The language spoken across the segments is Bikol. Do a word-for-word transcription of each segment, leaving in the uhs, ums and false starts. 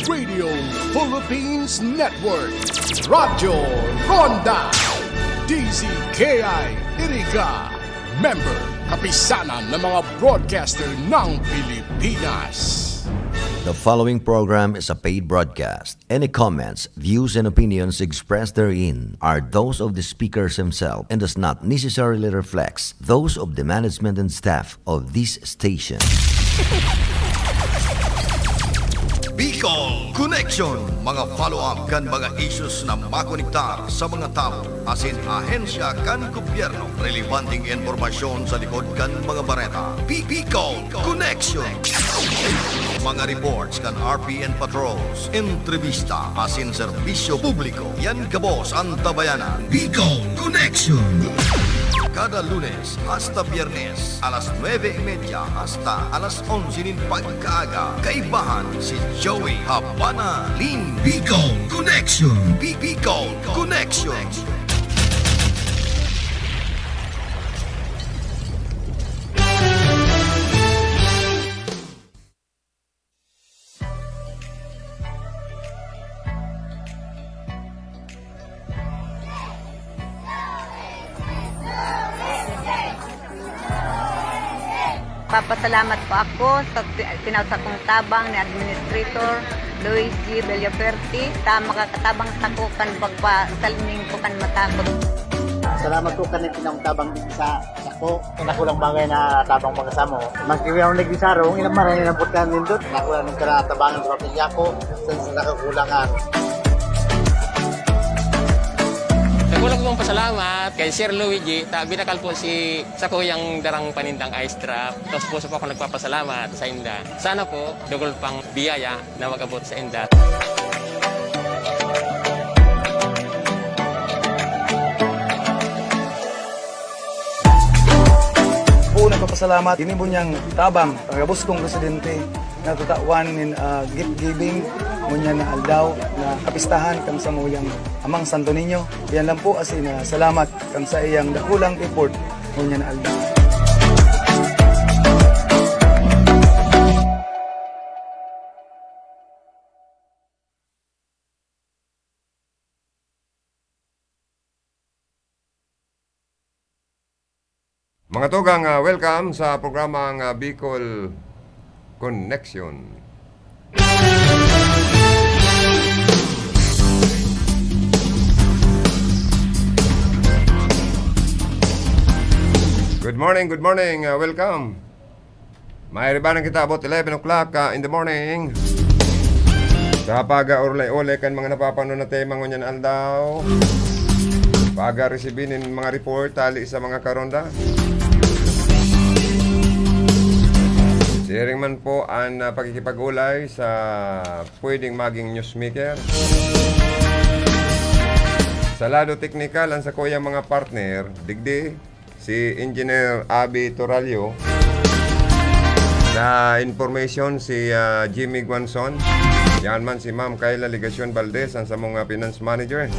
Radio Philippines Network, Radyo Ronda, D Z K I Iriga, member, kapisanan ng mga broadcaster ng Pilipinas. The following program is a paid broadcast. Any comments, views, and opinions expressed therein are those of the speakers himself and does not necessarily reflect those of the management and staff of this station. Bicol Connection, mga follow-up kan mga issues na makonektar sa mga tawo asin ahensya kan gobyerno. Relebanteng impormasyon sa likod kan mga bareta. Bi-, Bicol Connection. Mga reports kan R P N patrols, entrevista asin serbisyo publiko. Yan gabos an Tabayanan. Bicol Connection. Kada Lunes hasta Biyernes, alas nuebe y media hasta alas onse nin pagkaaga, kaibahan si Joey Habana nin Bicol Connection. Bi-, Bicol Connection. Papasalamat po ako sa ti-, tinao sakong tabang ni Administrator Luis G. Villafuerte, ta makakatabang sako kan pagpasalming ko kan matakot. Salamat po kaning tinawong tabang sa sako. Nakulang bagay na tabang mga samo. Magkiwiyang nagsisarong, ilang maray na putkan nindot. Nakulang ng karatabangan sa pamilya ko, sa, sa nakakulangan. Dako lang pong pasalamat kay Sir Luigi, ta binakal po si, sa kuyang darang panindang ice drop. Tapos puso po ako nagpapasalamat sa inda. Sana po, dugol pang biyaya na mag-abot sa inda. Buo nagpapasalamat, ini bunyang tabang, taga-Bustong Residente, na tatawan nin, ah, gift giving, ngunyan na aldaw, na kapistahan kan samuyang Amang Santo Niño. Yan lang po, asin, ah, salamat kan saiyang dakulang effort, ngunyan na aldaw. Mga tugang, ah, welcome sa programang, ah, Bicol Connection. Good morning, good morning, ah, welcome. May ribanan kita about eleven o'clock, ah, in the morning. Sa pag-aulay-ulay kan mga napapanon na tema ngunyan aldaw, pag-resibi nin mga report hali sa mga karonda. Siring man po an, ah, pakikipag-ulay sa pwedeng maging newsmaker. Sa lado teknikal, ang sakuyang mga partner, digdi, si Engineer Abby Torallo. Sa information, si, ah, Jimmy Guanzon. Yan man si Ma'am Kayla Legacion Valdez, ang samong, ah, finance manager.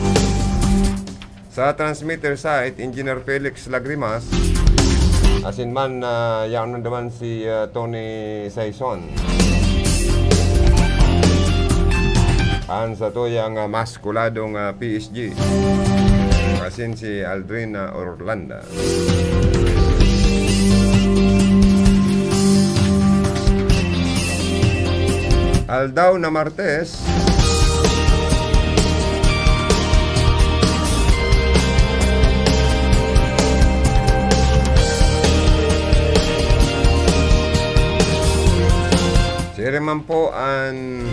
Sa transmitter site, Engineer Felix Lagrimas. Asin man, ah, yan naman si, ah, Tony Saison. Ang satuyang, ah, mas kuladong, ah, P S G. Asin si Aldrin, ah, Orlanda. Aldaw na Martes. Siring man po an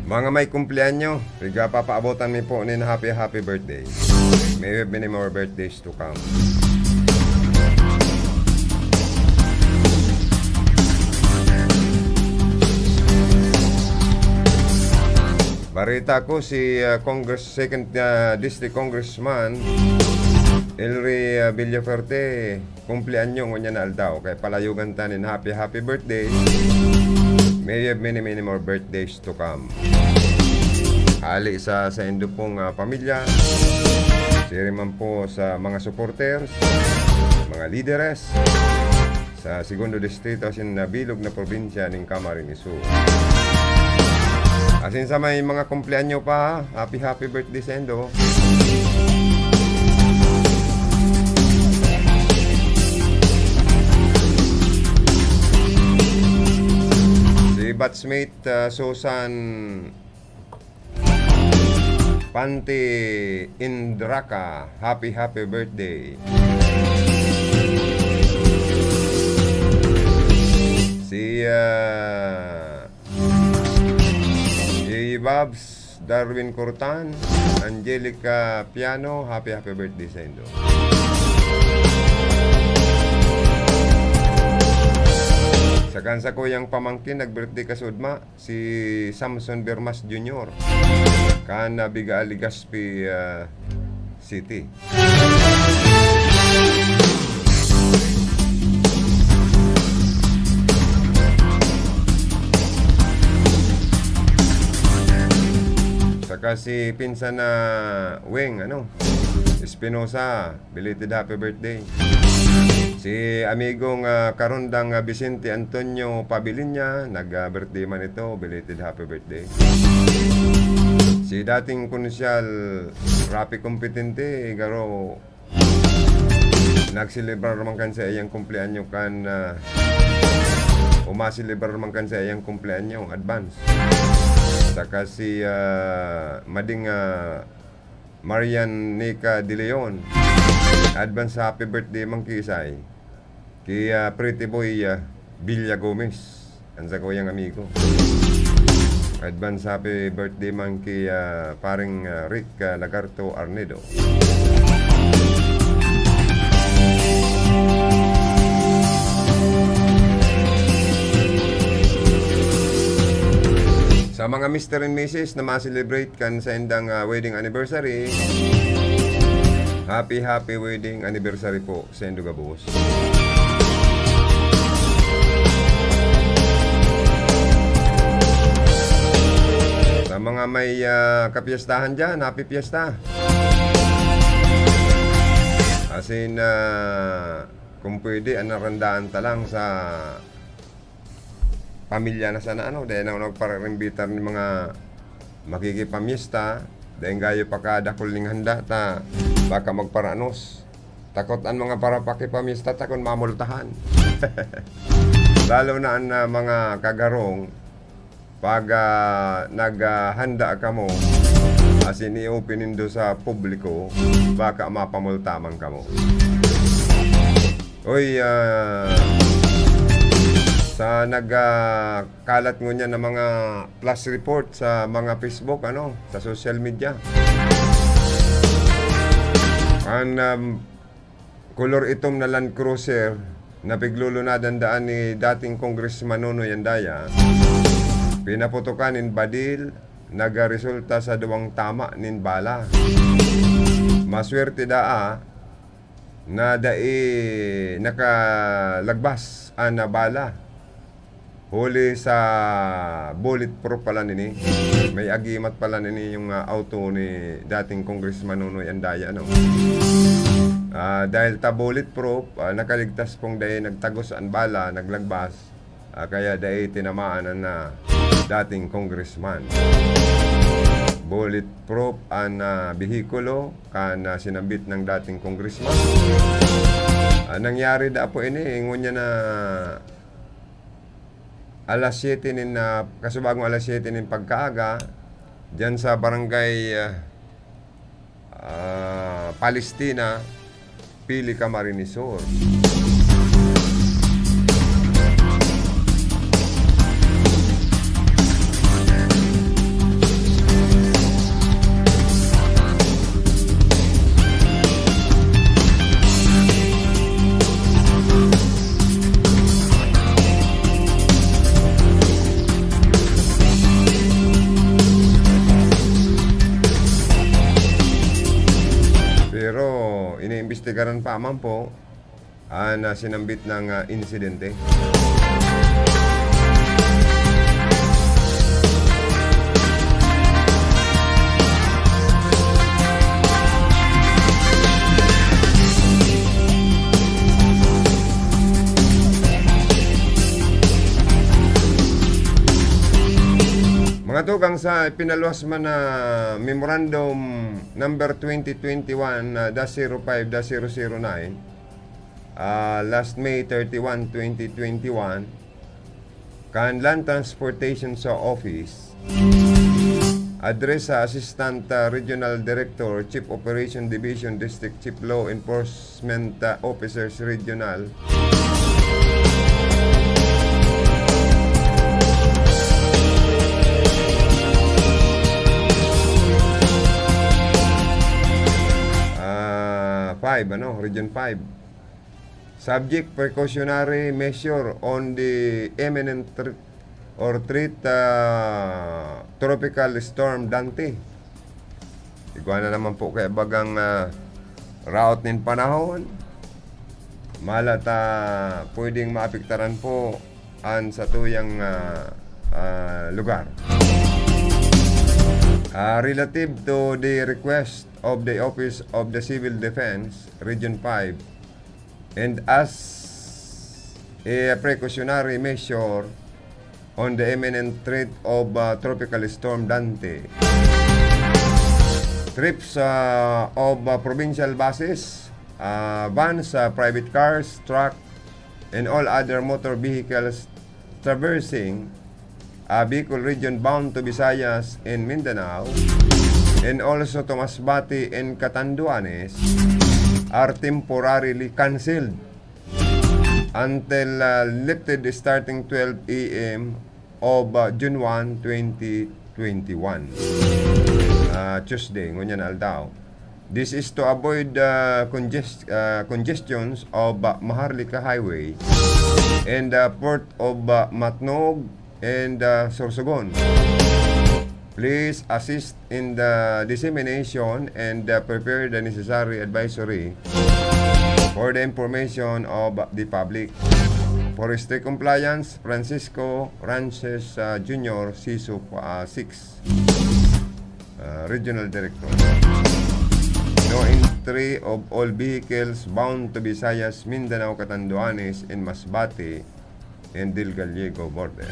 mga may kumpleanyo. Pigapapaabotan mi po nin happy, happy birthday. May we have many more birthdays to come. Barita ko si, ah, Congress, second, ah, District Congressman Elry, ah, Villafuerte. Kumpleanyo ngunyan na aldaw, kaya palayogan ta nin happy, happy birthday. May you have many, many more birthdays to come. Hali sa, sa indo pong, ah, pamilya, siring man po sa mga supporters, mga lideres, sa Segundo Distrito, asin na bilog na probinsya ning Camarines Sur. Asin sa may mga kumpleanyo pa, ha? Happy, happy birthday saindo. Si batchmate, ah, Susan Panti Indraka, happy, happy birthday. Si, ah, J Babs, Darwin Cortan, Angelica Piano, happy, happy birthday saindo. Saka an sakuyang pamangkin, nag-birthday kasuodma, si Samson Bermas Junior, kan, ah, Biga, Legazpi, ah, City. Saka si pinsan na Weng, ano, Espinosa, belated happy birthday. Si amigong, ah, karondang, ah, Vicente Antonio Pabilinya, nag, ah, birthday man ito, belated happy birthday. Si dating Konsyal Rafi Competente, garo, nagselebrar man kan saiyang kumpleanyo kan, ah, o maselebrar man kan saiyang kumpleanyo, advance. Saka si, ah, mading, ah, Marian Nica De Leon, advance happy birthday man kisay ki, ah, Pretty Boy, ah, Villa Gomez, an sakuyang amigo. Advance happy birthday man ki, ah, paring, ah, Rick, ah, Lagarto Arnedo. Sa mga Mister and Missus na ma-celebrate kan saindang, ah, wedding anniversary, happy, happy wedding anniversary po saindo gabos. Sa mga may, ah, kapiyestahan diyan, happy fiesta. Asin, ah, kung pwede, an narandaan ta lang sa pamilya na sana, ano, dai na ako nagpararimbitar nin mga makikipamyesta, dai gayo pa kadakul ning handa ta baka magparanos. Takot an mga parapakipamyesta ta kun mamultahan. Lalo na an, ah, mga kagarong, pag, ah, naghahanda kamo, asin i-open nindo sa publiko, baka mapamulta man kamo. Uy, ah, sa nag, ah, kalat ngunyan na mga flash report sa mga Facebook, ano, sa social media. An, um, kolor itom na Land Cruiser na piglulunadan daan ni dating Congressman Nonoy Andaya, pinaputokan nin badil, nagresulta sa duwang tama nin bala. Maswerte daa na dai nakalagbas an bala. Huli sa bulletproof pala nini. May agimat pala nini yung, ah, auto ni dating Congressman Nonoy Andaya, ano? Ah, dahil ta bulletproof, ah, nakaligtas pong dai nagtagos an bala, naglagbas. Ah, kaya dai tinamaan an, ah, dating congressman. Bulletproof an, ah, behikulo kan, ah, sinambit ng dating congressman. Ah, nangyari da po ini, ngunyan na alas siyete nin, ah, kasubagong alas siyete nin pagkaaga, diyan sa barangay, ah, ah, Palestina, Pili, Camarines Sur. Pero iniimbestigaran pa man po an, ah, sinambit na, ah, insidente. Matugang sa ipinaluwas man na Memorandum Number twenty twenty-one dash zero five dash zero zero nine, ah, last May thirty-one, twenty twenty-one, kan Land Transportation sa Office, address sa Assistant, ah, Regional Director, Chief Operation Division, District Chief Law Enforcement, ah, Officers Regional. Ah, five, ano, Region five. Subject precautionary measure on the imminent threat or threat, ah, Tropical Storm Dante. Igwa na naman po kaya bagang, ah, raot nin panahon. Mala ta pwedeng maapektaran po an satuyang, ah, ah, lugar. Ah, relative to the request of the Office of the Civil Defense, Region five, and as a precautionary measure on the imminent threat of, uh, Tropical Storm Dante, trips, uh, of, uh, provincial buses, uh, vans, uh, private cars, truck, and all other motor vehicles traversing, uh, Bicol region bound to Visayas and Mindanao, and also to Masbate and Catanduanes, are temporarily cancelled until, uh, lifted starting twelve a m of, uh, June one, twenty twenty-one. Ah, Tuesday, ngunyan na aldaw. This is to avoid, uh, congest-, uh, congestions of, uh, Maharlika Highway and, uh, Port of, uh, Matnog and, uh, Sorsogon. Please assist in the dissemination and, uh, prepare the necessary advisory for the information of the public. For strict compliance, Francisco Ranches, uh, Junior, CISO, uh, six, uh, Regional Director. No entry of all vehicles bound to Visayas, Mindanao, Catanduanes, and Masbate, and Del Gallego border.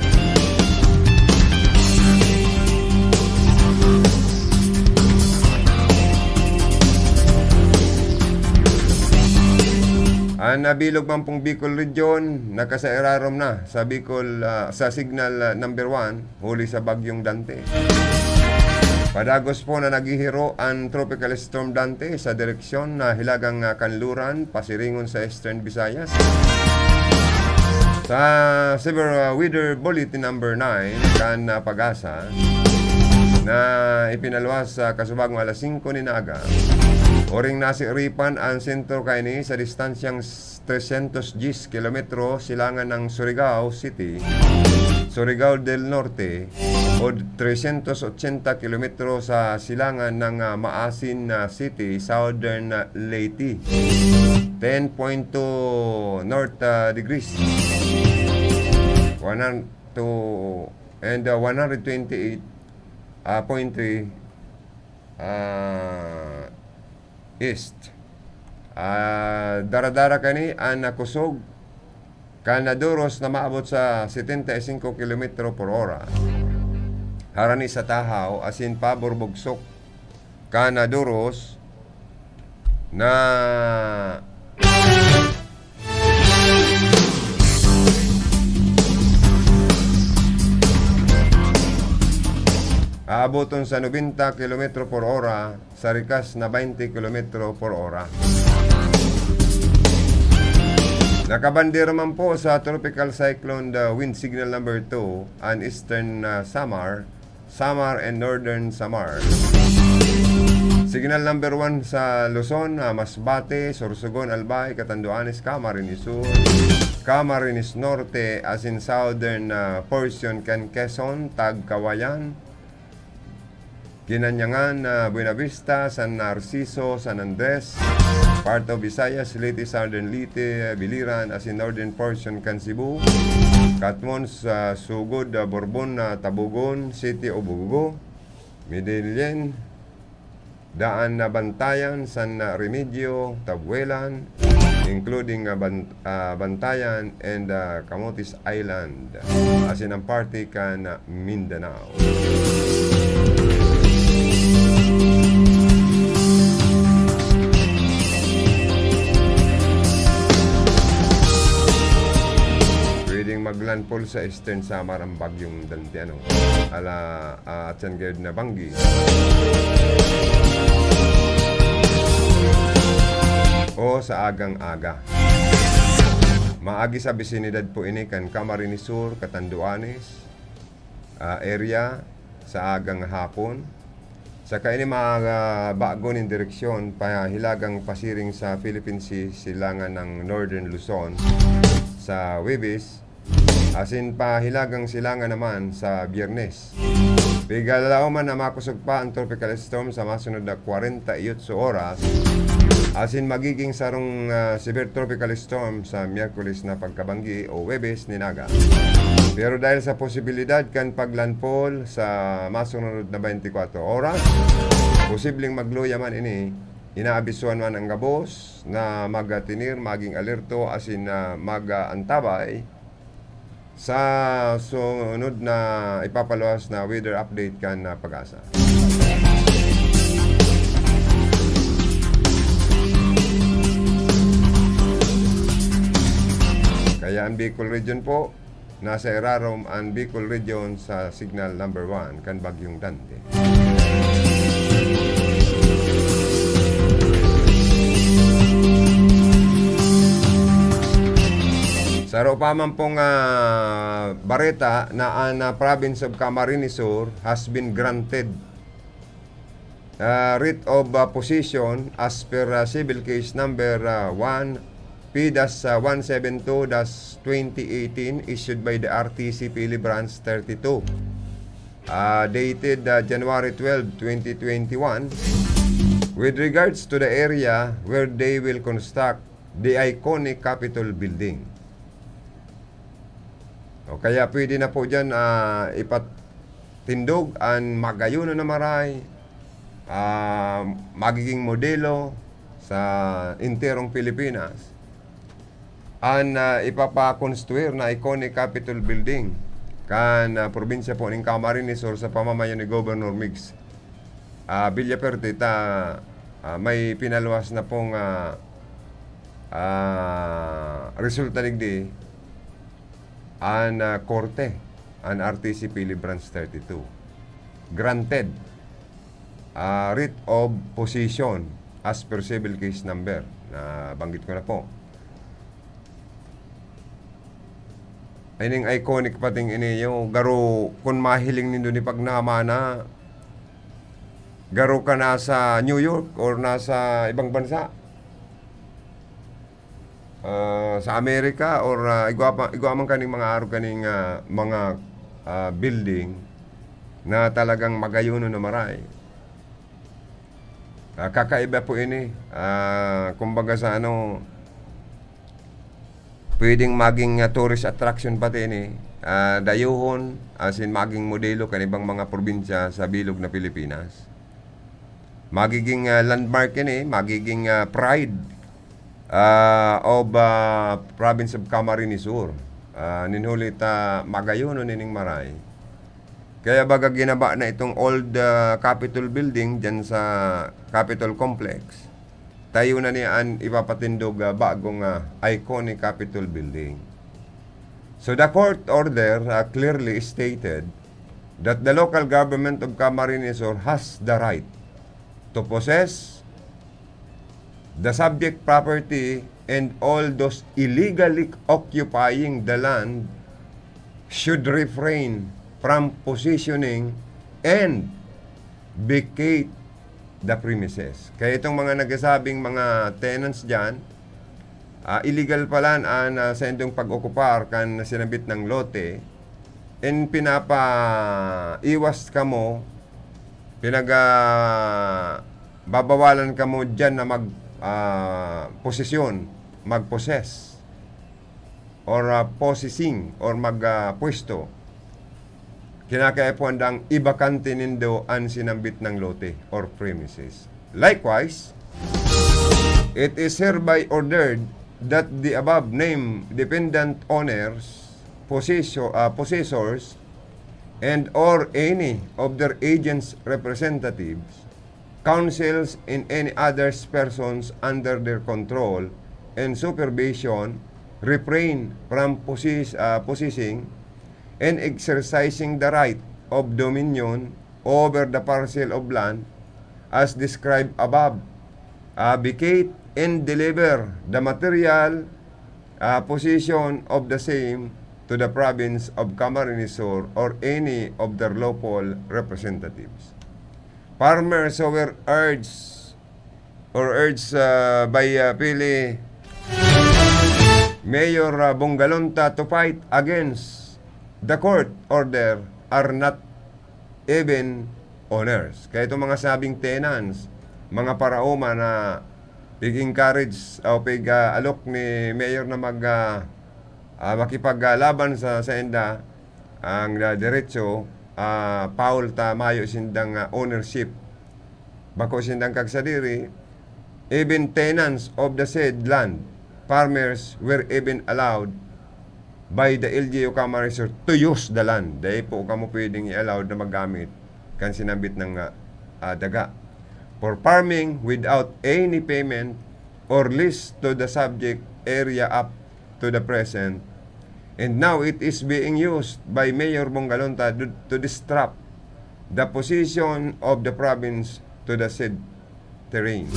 An nabilog man pong Bicol Region, nakasairarom na sa Bicol, ah, sa Signal, ah, number one, huli sa Bagyong Dante. Padagos po na naghihiro an Tropical Storm Dante sa direksyon na Hilagang, ah, Kanluran, pasiringon sa Eastern Visayas. Sa Severe, ah, Weather Bulletin number nine kan, ah, PAGASA na ipinaluwas sa kasubagong alas singko nin aga, uring nasiripan an sentro kaini sa distansyang trescientos diyes kilometro silangan ng Surigao City, Surigao del Norte, o trescientos ochenta kilometro sa silangan ng, ah, Maasin, ah, City, Southern, ah, Leyte. Ten point two north, ah, degrees. One hundred two and, ah, one hundred twenty-eight, ah, point three, ah, East. Ah, dara-dara kani an nakusog kan naduros na maabot sa setenta y cinco kilometro por ora. Harani sa tahaw asin pabor bugsok kan naduros na aaboton sa nobenta kilometro por ora sa rikas na baynte kilometro por ora. Nakabandera man po sa Tropical Cyclone, the wind signal number two, an Eastern, ah, Samar, Samar and Northern Samar. Signal number one sa Luzon, ah, Masbate, Sorsogon, Albay, Catanduanes, Camarines Sur, Camarines Norte, asin southern, ah, portion kan Quezon, Tagkawayan, Ginanyangan, ah, Buenavista, San Narciso, San Andres, part of Visayas, Leyte, Southern Leyte, Biliran, asin northern portion kan Cebu, Catmon, sa Sogod, ah, Borbon, ah, Tabogon, City of Bogo, Medellin, Daan na Bantayan, San Remigio, Tabuelan, including, ah, Ban-, ah, Bantayan and, ah, Camotes Island, asin ang parte kan, ah, Mindanao. Pwedeng maglandfall sa Eastern Samar ang bagyong Dante, ano, ala, ah, at San Gerd na banggi. O sa agang-aga. Maagi sa bisinidad po ini kan Camarines Sur, Catanduanes, ah, area sa agang hapon. Saka ini mga bago nin direksyon, pahilagang pasiring sa Philippine Sea, silangan ng Northern Luzon sa Huwebes, asin pahilagang silangan naman sa Biyernes. Pigalalaoman na makosog pa ang tropical storm sa masunod na kwarenta y otso oras, asin magiging sarong, ah, severe tropical storm sa Miyerkules na pagkabanggi o Huwebes nin aga. Pero dahil sa posibilidad kan paglandfall sa masunod na twenty-four oras, posibleng magluya man ini, inaabisuhan man ang gabos na mag-atenir, maging alerto, asin na mag-aantabay sa sunod na ipapaluwas na weather update kan, ah, PAGASA. Kaya ang Bicol Region po, nasa irarom ang Bicol Region sa signal number one kan Bagyong Dante. Saro pa man pong, ah, bareta na an, ah, province of Camarines Sur has been granted, ah, writ of, ah, possession as per, ah, civil case number, ah, one P dash one seven two dash twenty eighteen, issued by the R T C Pili Branch thirty-two, ah, dated, ah, January twelve, twenty twenty-one, with regards to the area where they will construct the iconic Capitol Building. O kaya pwede na po diyan, ah, ipatindog an magayon na maray, ah, magiging modelo sa enterong Pilipinas. An, ah, ipapakonstruir na iconic Capitol Building kan, ah, probinsya po nin Camarines Sur sa pamamayo ni Governor Migs, ah, Villafuerte ta, ah, may pinaluwas na pong, ah, ah, resulta digdi an, ah, korte, an R T C Pili Branch thirty-two. Granted, ah, writ of possession as per civil case number. Nabanggit ko na po. Ining iconic pating ini, yo, garo kun mahiling nindo ni pagnamana, garo ka nasa New York or nasa ibang bansa, ah, sa Amerika or, ah, igwa pa, igwa man kaning mga arog kaning, ah, mga, ah, building na talagang magayonon na maray. Ah, kakaiba po ini. Ah, kumbaga sa ano, pwedeng maging, ah, tourist attraction pati ini. Ah, dayuhon, asin maging modelo kan ibang mga probinsya sa bilog na Pilipinas. Magiging, ah, landmark ini, magiging, ah, pride, ah, of, ah, province of Camarines Sur. Ah, nin huli ta magayonon ining maray. Kaya baga ginaba na itong old, ah, Capitol Building diyan sa Capitol Complex. Tayo na niya an ipapatindog, ah, bagong, ah, iconic Capitol Building. So the court order, ah, clearly stated that the local government of Camarines Sur has the right to possess the subject property and all those illegally occupying the land should refrain from positioning and vacate the premises. Kaya itong mga nagsasabing mga tenants dyan, ah, illegal pala an, ah, saindong pag-okupar kan sinambit na lote, and pinapaiwas kamo, pinag-, ah, babawalan kamo dyan na mag, ah, posesyon, mag-possess, or, ah, possessing, or mag, ah, pwesto. Kinakaipuhan dang ibakante nindo an sinambit na lote or premises. Likewise, it is hereby ordered that the above named dependent owners, possessor, uh, possessors, and or any of their agents' representatives, counsels, and any others persons under their control and supervision refrain from possess, uh, possessing and exercising the right of dominion over the parcel of land as described above, uh, vacate and deliver the material, uh, possession of the same to the province of Camarines Sur or any of their lawful representatives. Farmers who were urged or urged, uh, by, uh, Pili Mayor, uh, Bongalonta to fight against the court order are not even owners. Kaya itong mga sabing tenants, mga paraoma na pig-encourage o pig-alok ni Mayor na mag, ah, ah, makipaglaban sa, sa enda, ang, ah, diretso, ah, foul ta mayo sindang, ah, ownership. Bako sindang kagsadiri, even tenants of the said land, farmers were even allowed by the L G U Camarines Sur to use the land. Dai po kamo pwedeng i-allowed na maggamit kan sinambit na, ah, daga for farming without any payment or lease to the subject area up to the present. And now it is being used by Mayor Bongalonta to, to disrupt the position of the province to the said terrain.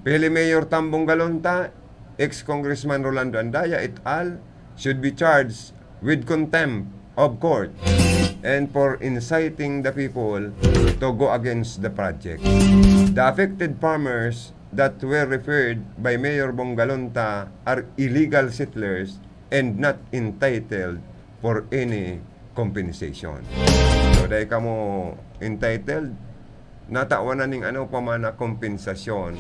Pili Mayor Tam Bongalonta, ex-Congressman Rolando Andaya et al. Should be charged with contempt of court and for inciting the people to go against the project. The affected farmers that were referred by Mayor Bongalonta are illegal settlers and not entitled for any compensation. So, dai kamo entitled na tawan na ning ano pa man na kompensasyon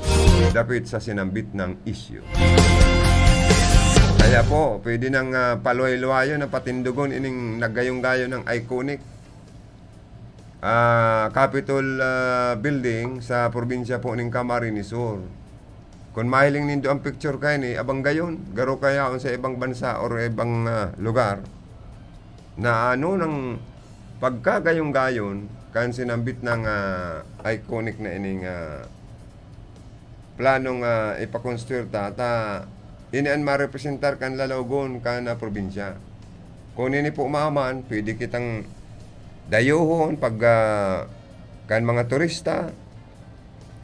dapit sa sinambit na isyu. Kaya po, pwede nang, ah, paluway-luwayon na patindogon ining naggayong-gayon na iconic, ah, Capitol, ah, building sa probinsya po ning Camarines Sur. Kun mahiling nindo ang picture kaini, abang gayon, garo kaya sa ibang bansa or ibang, ah, lugar, na ano nang pagkagayong-gayon kan sinambit na, ah, iconic na ining, ah, planong, ah, ipakonstruir ta, ta ini an marepresentar kan lalawogon kan, ah, probinsya. Kun ini po maman, pwede kitang dayuhon pag, ah, kan mga turista,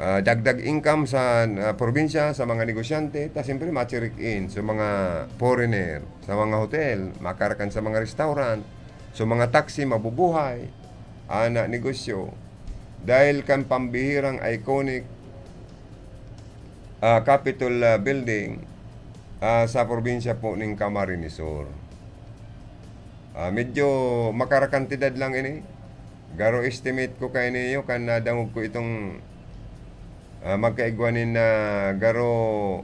ah, dagdag income sa, ah, probinsya, sa mga negosyante, ta siyempre machirik in sa mga foreigner, sa mga hotel, makarakan sa mga restaurant, sa mga taxi, mabubuhay, ana, negosyo. Dahil kan pambihirang iconic, ah, Capitol, ah, building, ah, sa probinsya po ning Camarines Sur. Ah, medyo makarakantidad lang ini. Garo estimate ko kaini iyo kan nadangog ko itong, ah, magkaigwa nin, ah, garo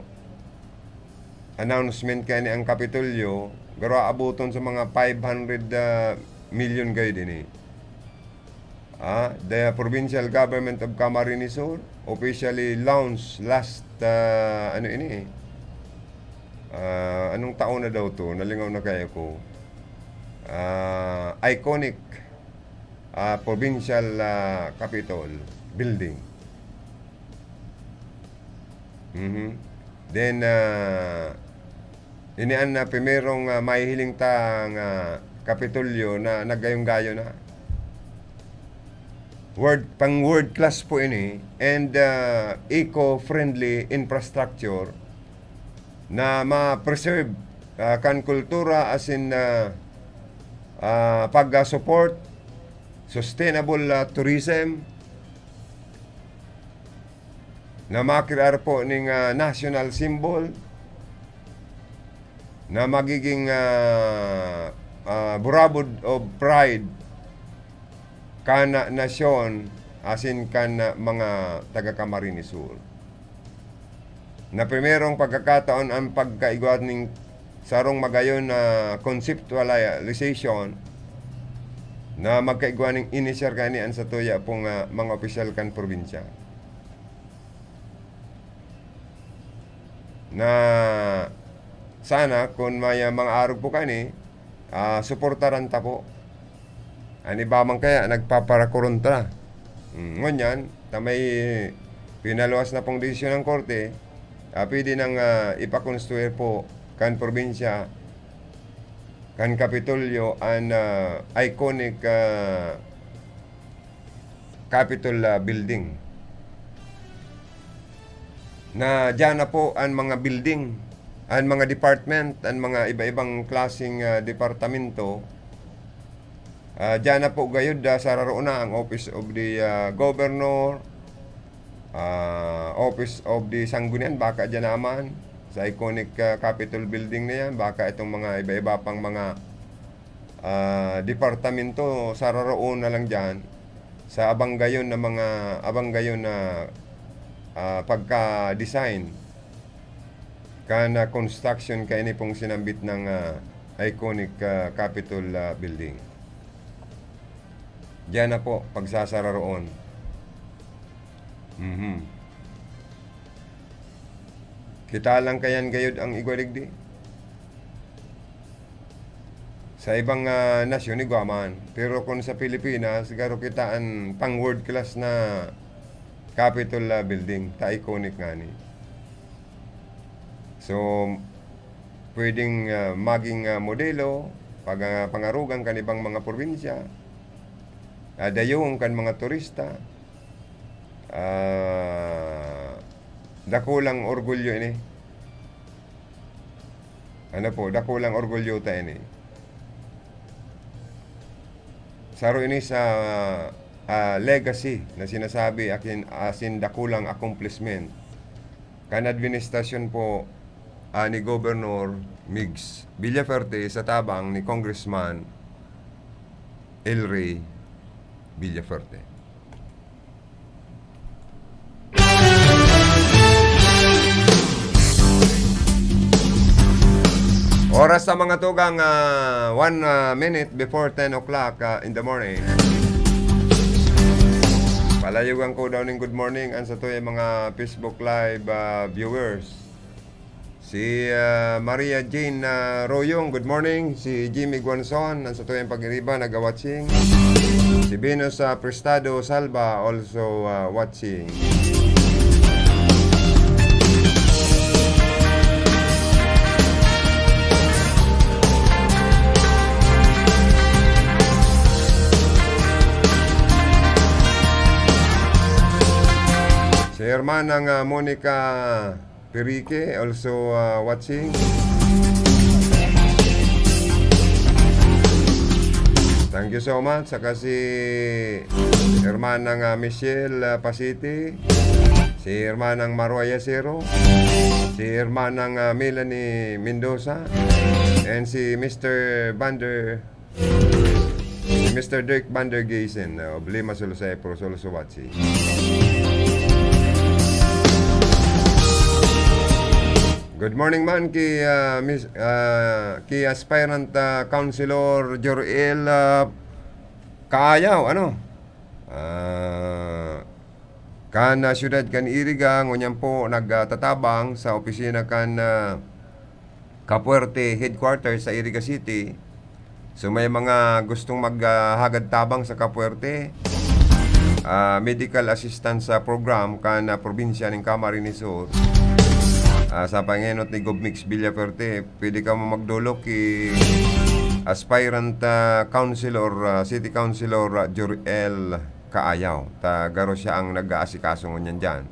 announcement kaini ang Kapitolyo, garo aaboton sa mga five hundred, ah, million gayod ini. Ah, the provincial government of Camarines Sur officially launched last, ah, ano ini eh? Ah, anong taon na daw to? Nalingaw na kaya ko. Ah, iconic, ah, provincial, ah, capitol building. Mhm. Then, ah, ini an, ah, primerong, ah, mahihiling ta nga Kapitolyo na naggayong-gayo na. World, pang world class po ini and, ah, eco-friendly infrastructure na ma-preserve, ah, kan kultura asin, ah, ah, pag-support sustainable, ah, tourism na makrear po ning, ah, national symbol na magiging, ah, ah, burabod of pride kan nasyon asin kan, ah, mga taga Camarines Sur. Na primerong pagkakataon ang pagkaigwa ning sarong magayon na conceptualization na magkaigwa ning inisyar kaini an satuya pong, ah, mga opisyal kan probinsya. na sana kun may, ah, mga arog po kani, ah, suportaran ta po. An iba man kaya nagpaparakorontra. Hmm, ngunyan, ta may pinaluwas na pong desisyon ng korte, ah, pwede nang, ah, ipakonstruir po kan probinsya, kan Kapitolyo, an, ah, iconic, ah, Capitol, ah, Building. Na diyan na po an mga building, an mga department, an mga iba-ibang klaseng, ah, departamento. Ah, diyan na po gayod, ah, sararoon na ang Office of the, ah, Governor, ah, Office of the Sanggunian, baka diyan naman, sa iconic, ah, Capitol Building na yan, baka itong mga iba-iba pang mga, ah, departamento, sararoon na lang diyan, sa abang gayon na mga, abang gayon na, ah, pagka-design kan, ah, construction kaini pong sinambit ng, ah, iconic, ah, Capitol, ah, Building. Diyan na po, pagsasararoon. Mhm. Kita lang kayan gayod ang igwa digdi. Sa ibang, ah, nasyon, igwa man. Pero kung sa Pilipinas, garo kita an pang world class na Capitol, ah, Building, ta iconic ngani. So, pwedeng, ah, maging, ah, modelo, pag, ah, pangarugan kan ibang mga probinsya, ah, dayong kan mga turista. Ah, dakulang orgulyo ini. Ano po, dakulang orgulyo ta ini. Saro ini sa, ah, legacy na sinasabi akin, asin dakulang accomplishment kan administrasyon po, ah, ni Governor Migs Villaferte sa tabang ni Congressman El Rey Villaferte. Oras sa mga tugang, ah, one, ah, minute before ten o'clock, ah, in the morning. Palayogan ko daw ning good morning an satuyang mga Facebook Live, ah, viewers. Si, ah, Maria Jane, ah, Royong, good morning. Si Jimmy Guanzon, an satuyang pag-iriba, naga-watching. Si Venus, ah, Prestado Salva, also, ah, watching. Si hermanang, ah, Monica Perique, also, ah, watching. Thank you so much. Saka si hermanang, ah, Michelle, ah, Pasiti, si hermanang Maruaya Sero, si hermanang, ah, Melanie Mendoza, and si Mister Vander Si Mister Dirk Van der Geysen, uh, of Lima Solo Cyprus, also watching. Good morning man ki, uh, Miss, uh, ki aspirant, uh, Councilor Joriel, uh, Kaayaw, ano? Ah, kan, ah, siyudad kan Iriga, ngunyan po nagtatabang sa opisina kan, ah, Capuerte Headquarters sa Iriga City. So, may mga gustong mag, ah, hagad tabang sa Capuerte, ah, medical assistance, ah, program kan, ah, probinsya nin Camarines Sur. Ah, sa pangenot ni Gov Mix Villafuerte, pwede kamo magdolok ki aspirant, ah, councilor, ah, city councilor, ah, Joriel Kaayaw, ta garo siya ang nag-aasikaso ngunyan diyan.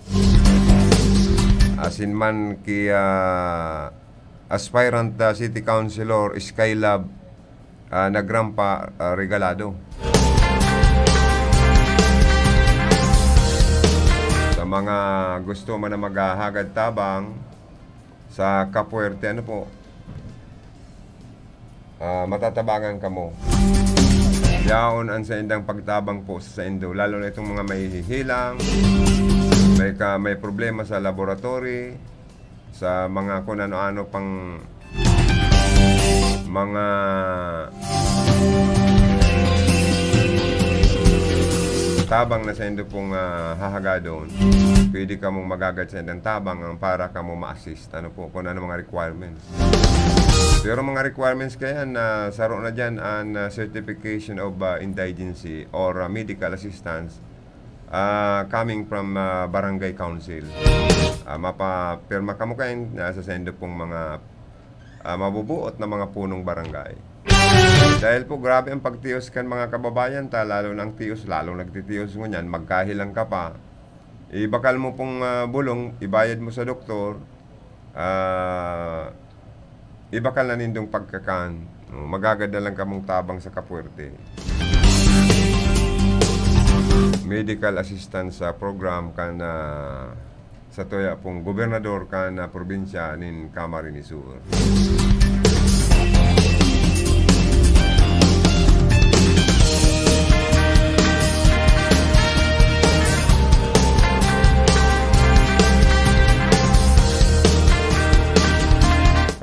Asin man ki, ah, aspirant, ah, city councilor Skylab, ah, Nagrampa, ah, Regalado. Sa mga gusto man na maghahagad tabang sa Capuerte, ano po, ah, matatabangan kamo. Yaon an saindang pagtabang po sa saindo, lalo na itong mga mahihilang, may ka-, may problema sa laboratory, sa mga kung ano-ano pang mga tabang na saindo pong, ah, hahagadon, pwede kamong maghagad saindang tabang ang para kamo ma-assist, ano po, kung ano mga requirements. Pero mga requirements kaya na saro na diyan ang, ah, certification of, ah, indigency or, ah, medical assistance, ah, coming from, ah, barangay council. Ah, mapapirma kamo kayan, ah, sa saindo pong mga, ah, mabubuot na mga punong barangay. Dahil po grabe ang pagtios kan mga kababayan ta, lalo na ang tios, lalong nagtitios ngunyan, magkahilang ka pa. Ibakal mo pong, ah, bulong, ibayad mo sa doktor, ah, ibakal na nindong pagkakan. No, maghagad na lang kamong tabang sa kapuwerte. Medical assistance, ah, program kan, ah, sa tuya pong gobernador kan, ah, probinsya nin Camarines Sur.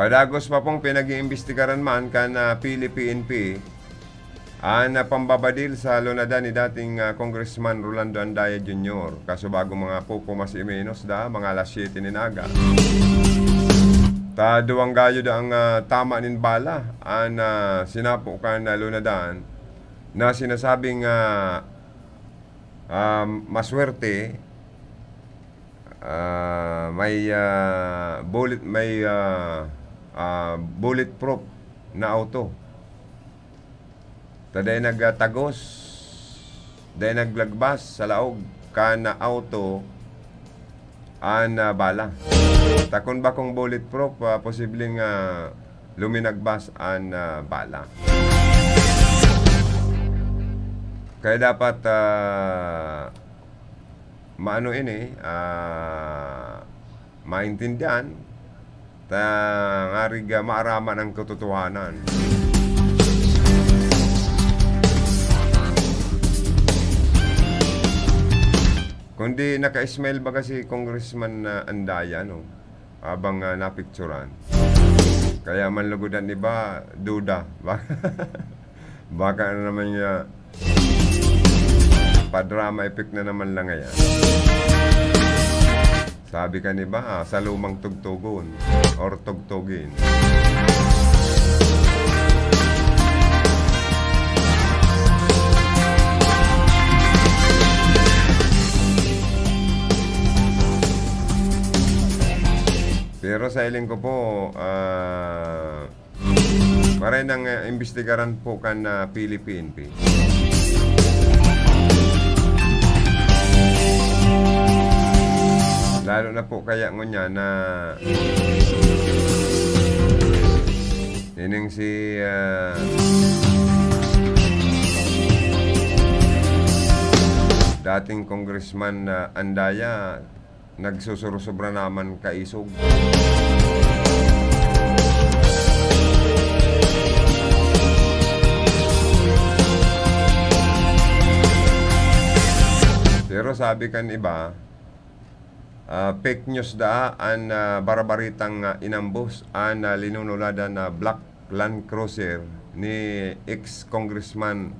Padagos pa pong pinag-iimbestigaran man kan, ah, P L P N P, an, ah, pambabadil sa lunadan ni dating, ah, Congressman Rolando Andaya Junior, kaso bago mga poco mas o menos da, mga alas siyete nin aga, ta duwang gayo da ang, ah, tama nin bala an, ah, sinapo kan, ah, lunadan na sinasabing, ah, ah, maswerte, ah, may, ah, bullet, may, ah, ah, bulletproof na auto. Ta dai nagtagos, dai naglagbas sa laog kan auto an, ah, bala. Ta kun bakong bulletproof, ah, posibleng, ah, luminagbas an, ah, bala. Kaya dapat, ah, maano ini, ah, maintindihan, ta ngarig, ah, maaraman ang katotohanan. Kundi naka-smile baga si Congressman, ah, Andaya, no? Habang, ah, napicturan. Kaya manlugod an iba, duda. Baka na naman niya, pa-drama effect na naman lang ngayon. Sabi kan iba, ah, sa lumang tugtugon or tugtugin. Pero sa hiling ko po, ah, maray nang, ah, imbestigaran po kan, ah, P L P N P. Lalo na po kaya ngunyan na ining si, ah, dating Congressman, ah, Andaya, nagsusurusobra naman kaisog. Pero sabi kan iba, ah, fake news daa an, ah, barabaritang, ah, inambos an, ah, linunuladan na black Land Cruiser ni ex-congressman,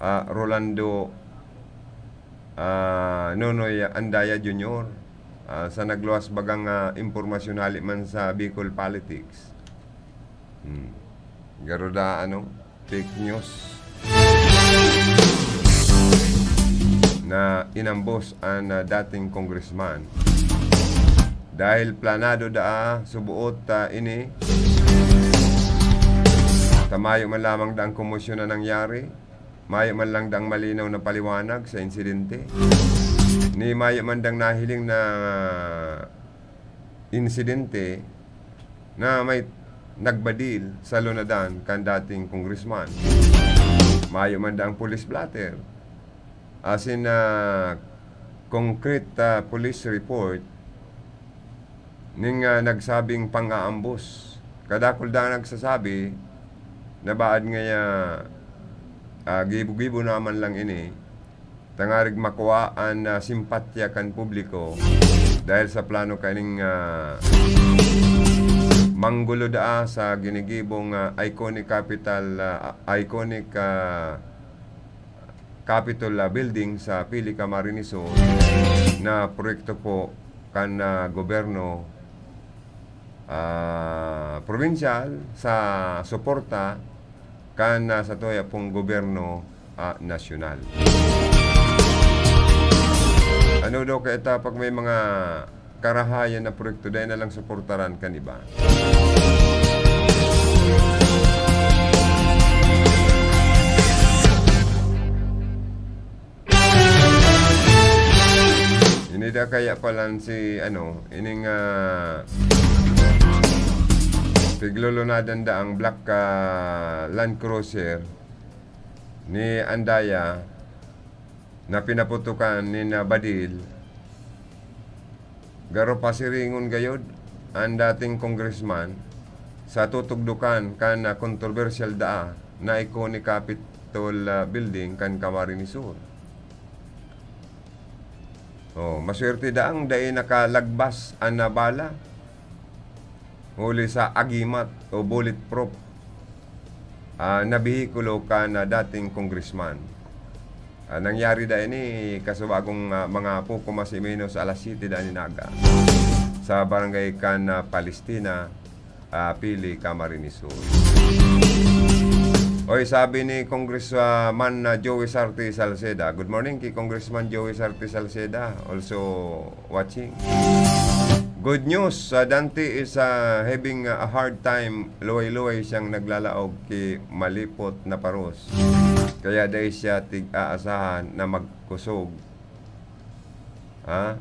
ah, Rolando, ah, Nonoy Andaya Junior, ah, sa nagluwas bagang, ah, impormasyon hali man sa Bicol politics. Hmm. Garo da, ano, fake news na inambos an, ah, dating congressman. Dahil planado daa subuot, ah, ini, ta mayo man lamang daang komosyon na nangyari, mayo man lang daang malinaw na paliwanag sa insidente, ni mayo man daang nahiling na insidente na may nagbadil sa lunadan kan dating congressman. Mayo man daang police blotter, asin, ah, concrete, ah, police report ning, ah, nagsabing pang-aambos. Kadakul da nagsasabi na baad ngaya, ah, gibo-gibo naman lang ini, tangarig makua an, ah, simpatya kan publiko dahil sa plano kaning, ah, manggulo daa sa ginigibong, ah, iconic capital, ah, iconic, ah, Capitol, ah, Building sa Pili, Camarines Sur na proyekto po kan, ah, gobyerno, ah, probinsyal sa suporta kan, ah, sa tuya pong gobyerno, ah, nasyonal. Ano daw kaya ta pag may mga karahayan na proyekto, dai na lang suportaran kan iba. Ini da kaya palan si, ano, ining, ah, piglulunadan da ang black, ah, Land Cruiser ni Andaya na pinaputokan ni na Badil, garo pasiringon gayod an dating congressman sa tutugdokan kan, ah, kontrobersyal daa na iconic Capitol, ah, Building kan Camarines Sur. Oh, maswerte daang dai nakalagbas an, ah, bala huli sa agimat o bulletproof, ah, na behikulo kan, ah, dating congressman. Ah, nangyari da ini kasubagong, ah, mga poko mas o menos alas siyete da nin aga sa barangay kan, ah, Palestina, ah, Pili, Camarines Sur. Oy, sabi ni Congressman na Joey Sarte Salceda. Good morning kay Congressman Joey Sarte Salceda. Also watching. Good news, ah, Dante is, ah, having a hard time. Luway-luway siyang naglalaog ki malipot na paros. Kaya dai siya tig-aasahan na magkusog. Ha?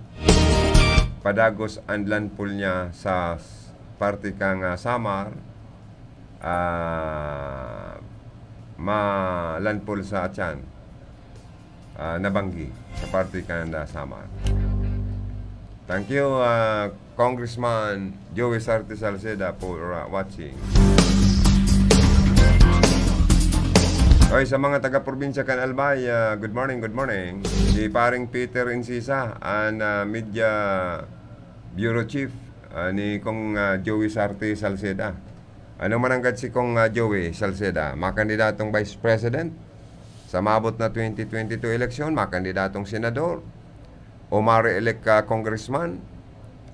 Padagos ang landfall niya sa s-, parte kang, ah, Samar, ah, ma-landfall sa tiyan, ah, Nabanggi, sa parte kang, ah, Samar. Thank you, ah, Congressman Joey Sarte Salceda for, uh, watching. Oy, sa mga taga-probinsya kan Albay, ah, good morning, good morning. Si Paring Peter Incisa, an, ah, media bureau chief, ah, ni Kong, ah, Joey Sarte Salceda. Ano mananggad si Kong, ah, Joey Salceda? Makandidatong vice president sa maabot na twenty twenty-two eleksyon, makandidatong senador, o mare-elect ka congressman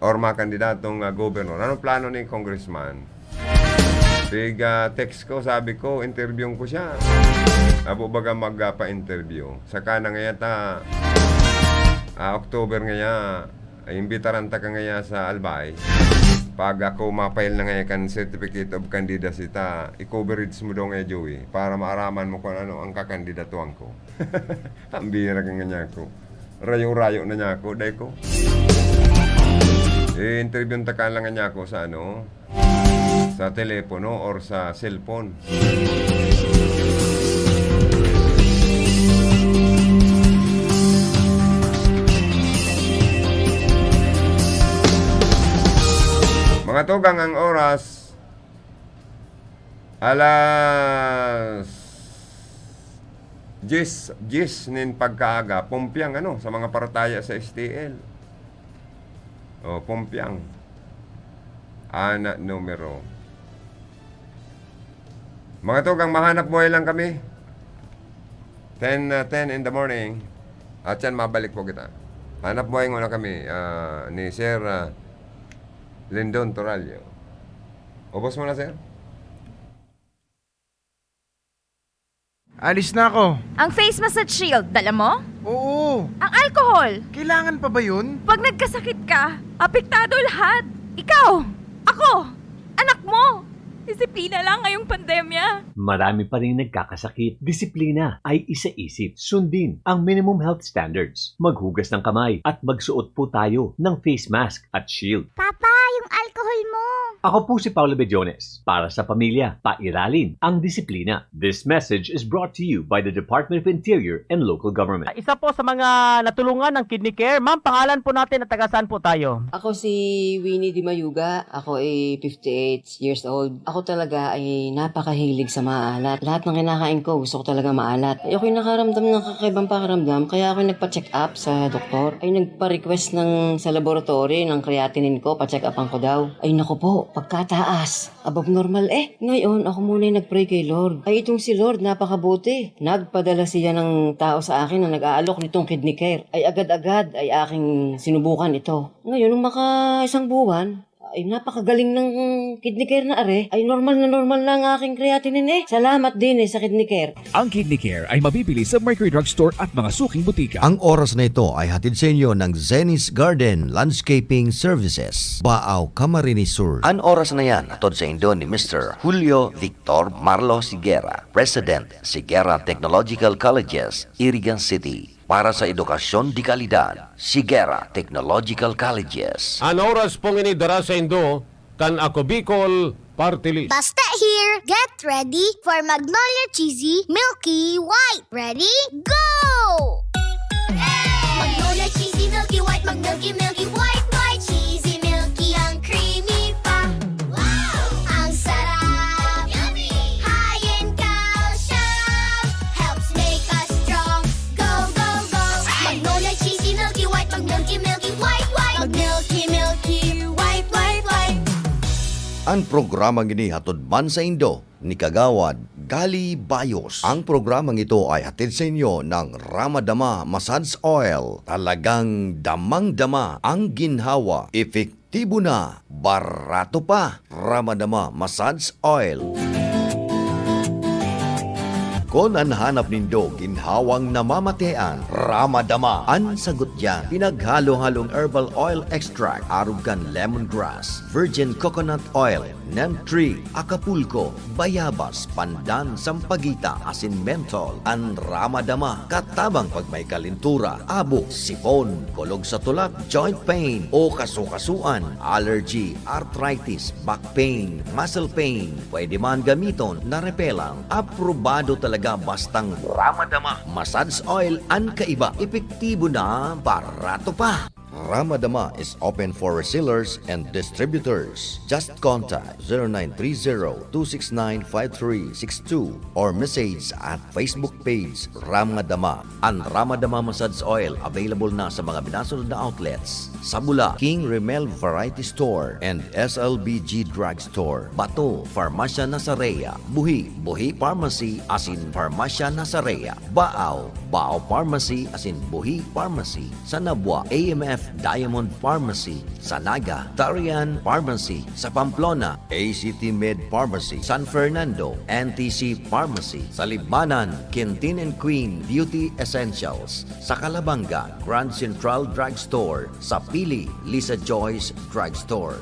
or makandidatong, ah, gobernador? Anong plano ni congressman? Pig, ah, text ko, sabi ko, interviewon ko siya. Abo baga magpa-interview. Saka na ngaya ta, ah, October ngaya, ay, imbitaran ta ka ngaya sa Albay. Pag ako mapail na ngaya kan certificate of candidacy ta, i-coverage mo daw ngaya, Joey, para maaraman mo kung ano ang kakandidatuan ko. Ang bira ka nga niya ako. Rayo-rayo na niya ako, dai ko. Eh, interview ta ka lang nga niya ako sa ano, sa telepono or sa cellphone. Mga tugang, ang oras, alas diyes, diyes nin pagkaaga, pumpyang ano, sa mga parataya sa S T L. O, pumpyang. Ana numero. Mga tugang, mahanap buhay lang kami. Ten, ah, ten in the morning. At yan, mabalik po kita. Hanap buhay muna kami, ah, ni Sir, ah, Lindon Torallo. Ubos mo na, sir? Alis na ako. Ang face massage shield, dala mo? Oo. Ang alcohol? Kailangan pa ba yun? Pag nagkasakit ka, apektado lahat. Ikaw, ako, anak mo. Disiplina lang ngayong pandemya. Marami pa ring nagkakasakit. Disiplina ay isaisip. Sundin ang minimum health standards. Maghugas ng kamay at magsuot po tayo ng face mask at shield. Papa, yung alcohol mo! Ako po si Paolo Bediones. Para sa pamilya, pairalin ang disiplina. This message is brought to you by the Department of Interior and Local Government. Isa po sa mga natulungan ng Kidney Care. Ma'am, pangalan po natin at taga saan po tayo? Ako si Winnie Di Mayuga. Ako ay fifty-eight years old. Ako talaga ay napakahilig sa maalat. Lahat ng kinakain ko, gusto ko talaga maalat. Ay, ako'y nakaramdam ng kakaibang pakiramdam, kaya ako'y nagpa-check up sa doktor. Ay, nagpa-request ng, sa laboratory ng creatinine ko, pa-check upan ko daw. Ay, naku po, Pagkataas, above normal eh. Ngayon, ako muna yung nag-pray kay Lord. Ay, itong si Lord, napakabuti. Nagpadala siya ng tao sa akin na nag-aalok nitong kidney care. Ay, agad-agad ay aking sinubukan ito. Ngayon, nung maka isang buwan, ay, napakagaling ng kidney care na are. Ay, normal na normal na ang aking creatinine eh. Salamat din eh sa kidney care. Ang Kidney Care ay mabibili sa Mercury Drug Store at mga suking butika. Ang oras na ito ay hatid sa inyo ng Zenny's Garden Landscaping Services, Baao, Camarines Sur. An oras na yan, hatod sa indo ni Mister Julio Victor Marlo Sigera, President, Sigera Technological Colleges, Irigan City. Para sa edukasyon de kalidad, Sigera Technological Colleges. An oras pong ini dara sa indo kan Ako Bicol Party List. Basta here, get ready for Magnolia Cheesy Milky White. Ready? Go! Magnolia Cheesy Milky White, mag-milky, milky, white, white, cheesy, milky, ang creamy pa. Wow! Ang sarap! Yummy! High in calcium, helps make us strong. Go, go, go! Magnolia Cheesy Milky White, mag-milky, milky, white, white. Mag-milky, milky, white, white, white. An programang ini hatod man sa indo ni Kagawad Gali Bayos. Ang programang ito ay hatid sa inyo ng Ramadama Massage Oil. Talagang damang-dama ang ginhawa, epektibo na, barato pa. Ramadama Massage Oil. Kun an hanap nindo ginhawang namamatean, Ramadama an sagot diyan. Pinaghalo-halong herbal oil extract, arog kan lemongrass, virgin coconut oil, neem tree, Acapulco, bayabas, pandan, sampaguita, asin menthol. An Ramadama, katabang pag may kalentura, abo, sipon, kulog sa tulak, joint pain, o kasukasuan, allergy, arthritis, back pain, muscle pain. Pwede man gamiton na repelang. Aprobado talaga bastang Ramadama. Massage oil an kaiba, epektibo na, barato pa. Ramadama is open for resellers and distributors. Just contact zero nine three zero two six nine five three six two or message at Facebook page Ramadama. An Ramadama Massage Oil available na sa mga minasunod na outlets: Sabula, King Remel Variety Store and S L B G Drug Store. Bato, Farmasya Nasarea. Buhi, Buhi Pharmacy asin Farmasya Nasarea. Baao, Baao Pharmacy asin Buhi Pharmacy. Sa Nabua, A M F Diamond Pharmacy. Sa Naga, Tarian Pharmacy. Sa Pamplona, A C T Med Pharmacy. San Fernando, N T C Pharmacy. Sa Libmanan, Quintin and Queen Beauty Essentials. Sa Calabanga, Grand Central Drug Store. Sa Pili, Lisa Joyce Drug Store.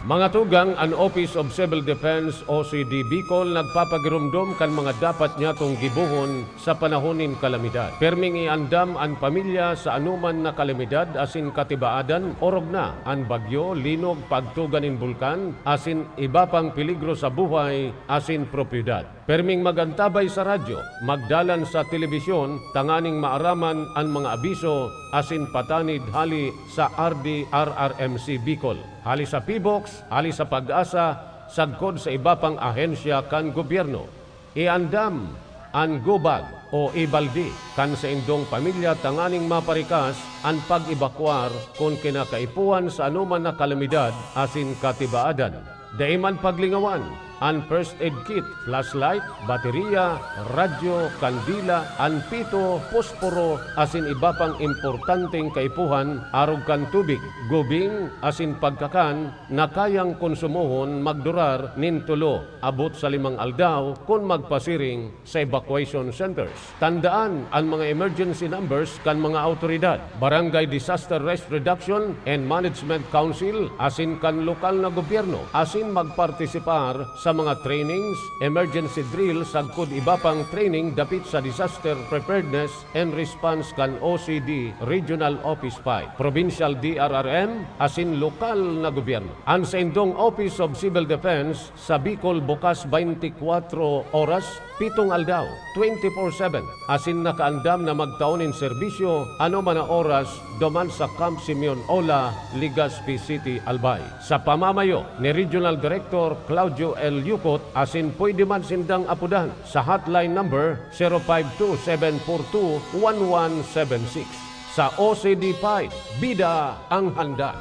Mga tugang, an Office of Civil Defense, O C D Bicol, nagpapagiromdom kan mga dapat nyatong gibohon sa panahon nin kalamidad. Pirming iandam an pamilya sa anoman na kalamidad asin katibaadan, orog na an bagyo, linog, pagtuga nin bulkan, asin iba pang peligro sa buhay asin propiedad. Pirming mag-antabay sa radyo, magdalan sa telebisyon tanganing maaraman an mga abiso asin patanid hali sa R D R R M C Bicol, hali sa PHIVOLCS, hali sa PAGASA, sagkod sa iba pang ahensya kan gobyerno. Iandam an gobag o ibaldi kan saindong pamilya tanganing maparikas an pag-ebakuar kun kinakaipuhan sa anoman na kalamidad asin katibaadan. Dai man paglingawan an first aid kit, flashlight, baterya, radyo, kandila, an pito, posporo, asin iba pang importanteng kaipuhan arog kan tubig, gubing, asin pagkakan na kayang konsumohon magdurar nin tolo abot sa limang aldaw kun magpasiring sa evacuation centers. Tandaan an mga emergency numbers kan mga awtoridad, Barangay Disaster Risk Reduction and Management Council asin kan lokal na gobyerno, asin magpartisipar sa mga trainings, emergency drill sagkod iba pang training dapit sa disaster preparedness and response kan O C D Regional Office five, Provincial D R R M, asin lokal na gobyerno. An saindong Office of Civil Defense sa Bicol bukas twenty-four oras, pitong aldaw, twenty-four seven, asin nakaandam na magtao nin serbisyo anoman na oras duman sa Camp Simeon Ola, Legazpi City, Albay. Sa pamamayo ni Regional Director Claudio L. Yucot, asin pwede man sindang apodan sa hotline number zero five two seven four two one one seven six. Sa O C D five, bida ang handa.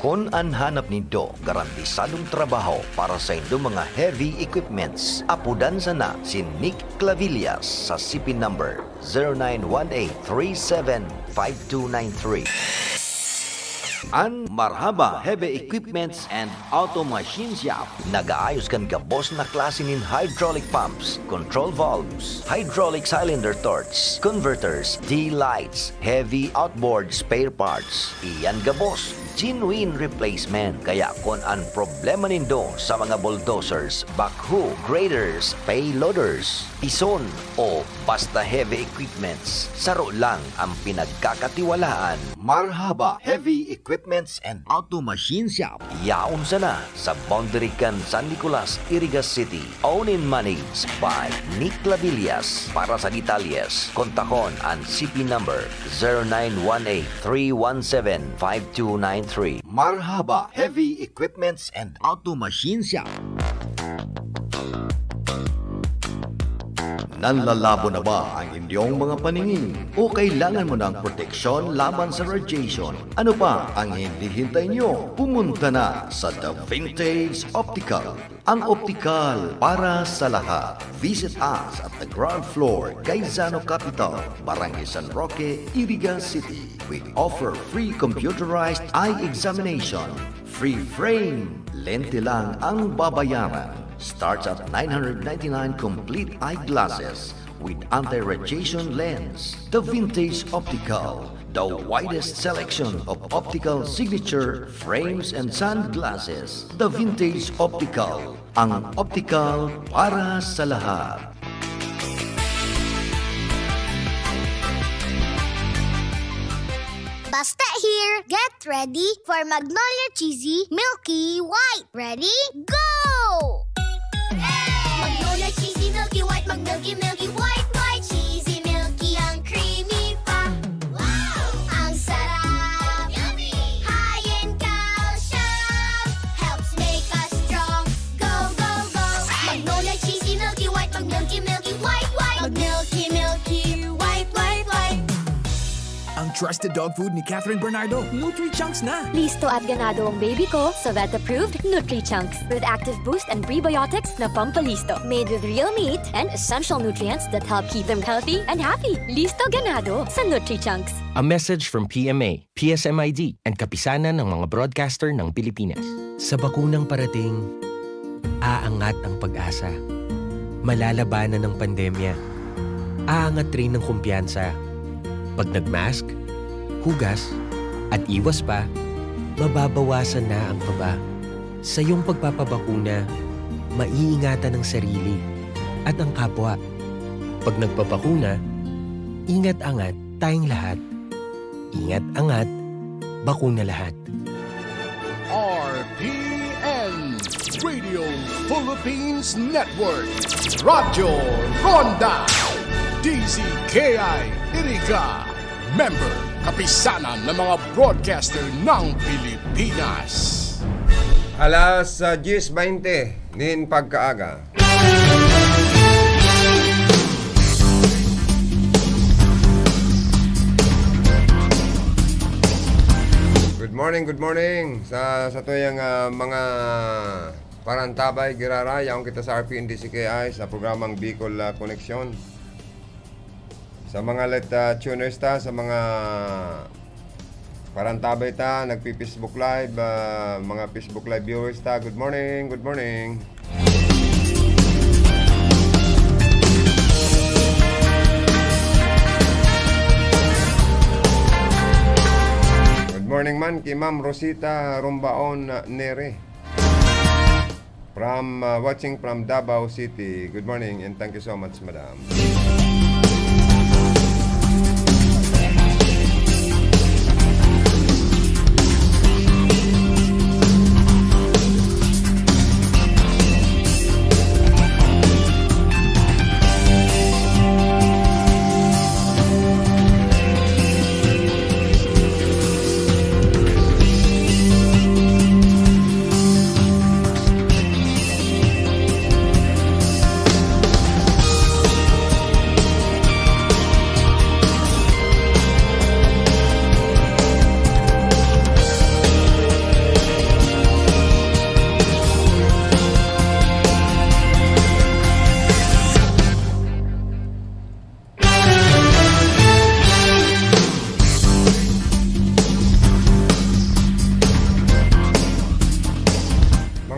Kun an hanap nindo garantisadong trabaho para sa indong mga heavy equipments, apodan sana si Nick Clavillas sa C P number zero nine one eight three seven five two nine three. An Marhaba Heavy Equipments and Auto Machine Shop nag-aayos kan gabos na klase nin hydraulic pumps, control valves, hydraulic cylinder torch, converters, D-lights, heavy outboard spare parts. Iyan gabos, genuine replacement. Kaya kun an problema nindo sa mga bulldozers, backhoe, graders, payloaders, pison, o basta heavy equipments, saro lang ang pinagkakatiwalaan. Marhaba Heavy Equipments and Auto Machine Shop. Yaon sana sa boundary kan San Nicolas, Iriga City. Owned and managed by Nick Labillas. Para sa detalyes, kontakon an C P number zero nine one eight three one seven five two nine three. Marhaba Heavy Equipments and Auto Machine Shop. Nanlalabo na ba ang inyong mga paningin? O kailangan mo ng proteksyon laban sa radiation? Ano pa ang hinihintay nyo? Pumunta na sa The Vintage Optical, ang optikal para sa lahat. Visit us at the ground floor, Gaisano Capital, Barangay San Roque, Iriga City. We offer free computerized eye examination, free frame, lente lang ang babayaran. Starts at nine hundred ninety-nine complete eyeglasses with anti-radiation lens. The Vintage Optical, the widest selection of optical signature frames and sunglasses. The Vintage Optical, ang optikal para sa lahat. Basta here, get ready for Magnolia Cheesy Milky White. Ready? Go! Magnolia Cheesy Milky White, mag-milky, milky, white, white, cheesy, milky, ang creamy pa. Wow! Ang sarap! Yummy! High in calcium, helps make us strong. Go, go, go! Magnolia Cheesy Milky White, mag-milky, milky, white, white, mag-milky, milky, white, white, white. Ang trusted dog food ni Catherine Bernardo, Nutri-Chunks na! Listo at ganado ang baby ko sa vet-approved Nutri-Chunks with active boost and prebiotics na pampalisto. Made with real meat and essential nutrients that help keep them healthy and happy. Listo, ganado sa Nutri-Chunks. A message from P M A, P S M I D, and Kapisanan ng mga Broadcaster ng Pilipinas. Sa bakunang parating, aangat ang pag-asa. Malalabanan ang pandemya. Aangat rin ang kumpiyansa. Pag nag-mask, hugas, at iwas pa, mababawasan na ang kaba. Sa iyong pagpapabakuna, maiingatan ang sarili at ang kapwa. Pag nagpabakuna, ingat-angat tayong lahat. Ingat-angat, bakuna lahat. R P N, Radio Philippines Network, Radyo Ronda, D Z K I Iriga, member, Kapisanan ng mga Broadcaster ng Pilipinas. Alas, ah, diyes baynte nin pagkaaga. Good morning, good morning sa, sa tuyang, ah, mga parantabay, giraray. Yaon kita sa R P N D Z K I sa programang Bicol, ah, Connection. Sa mga late, ah, tuners ta, sa mga parantabay ta, nagpi-Facebook Live, ah, mga Facebook Live viewers ta, good morning, good morning. Good morning man ki Ma'am Rosita Rumbaon, ah, Neri. From, uh, watching from Davao City. Good morning and thank you so much, madam.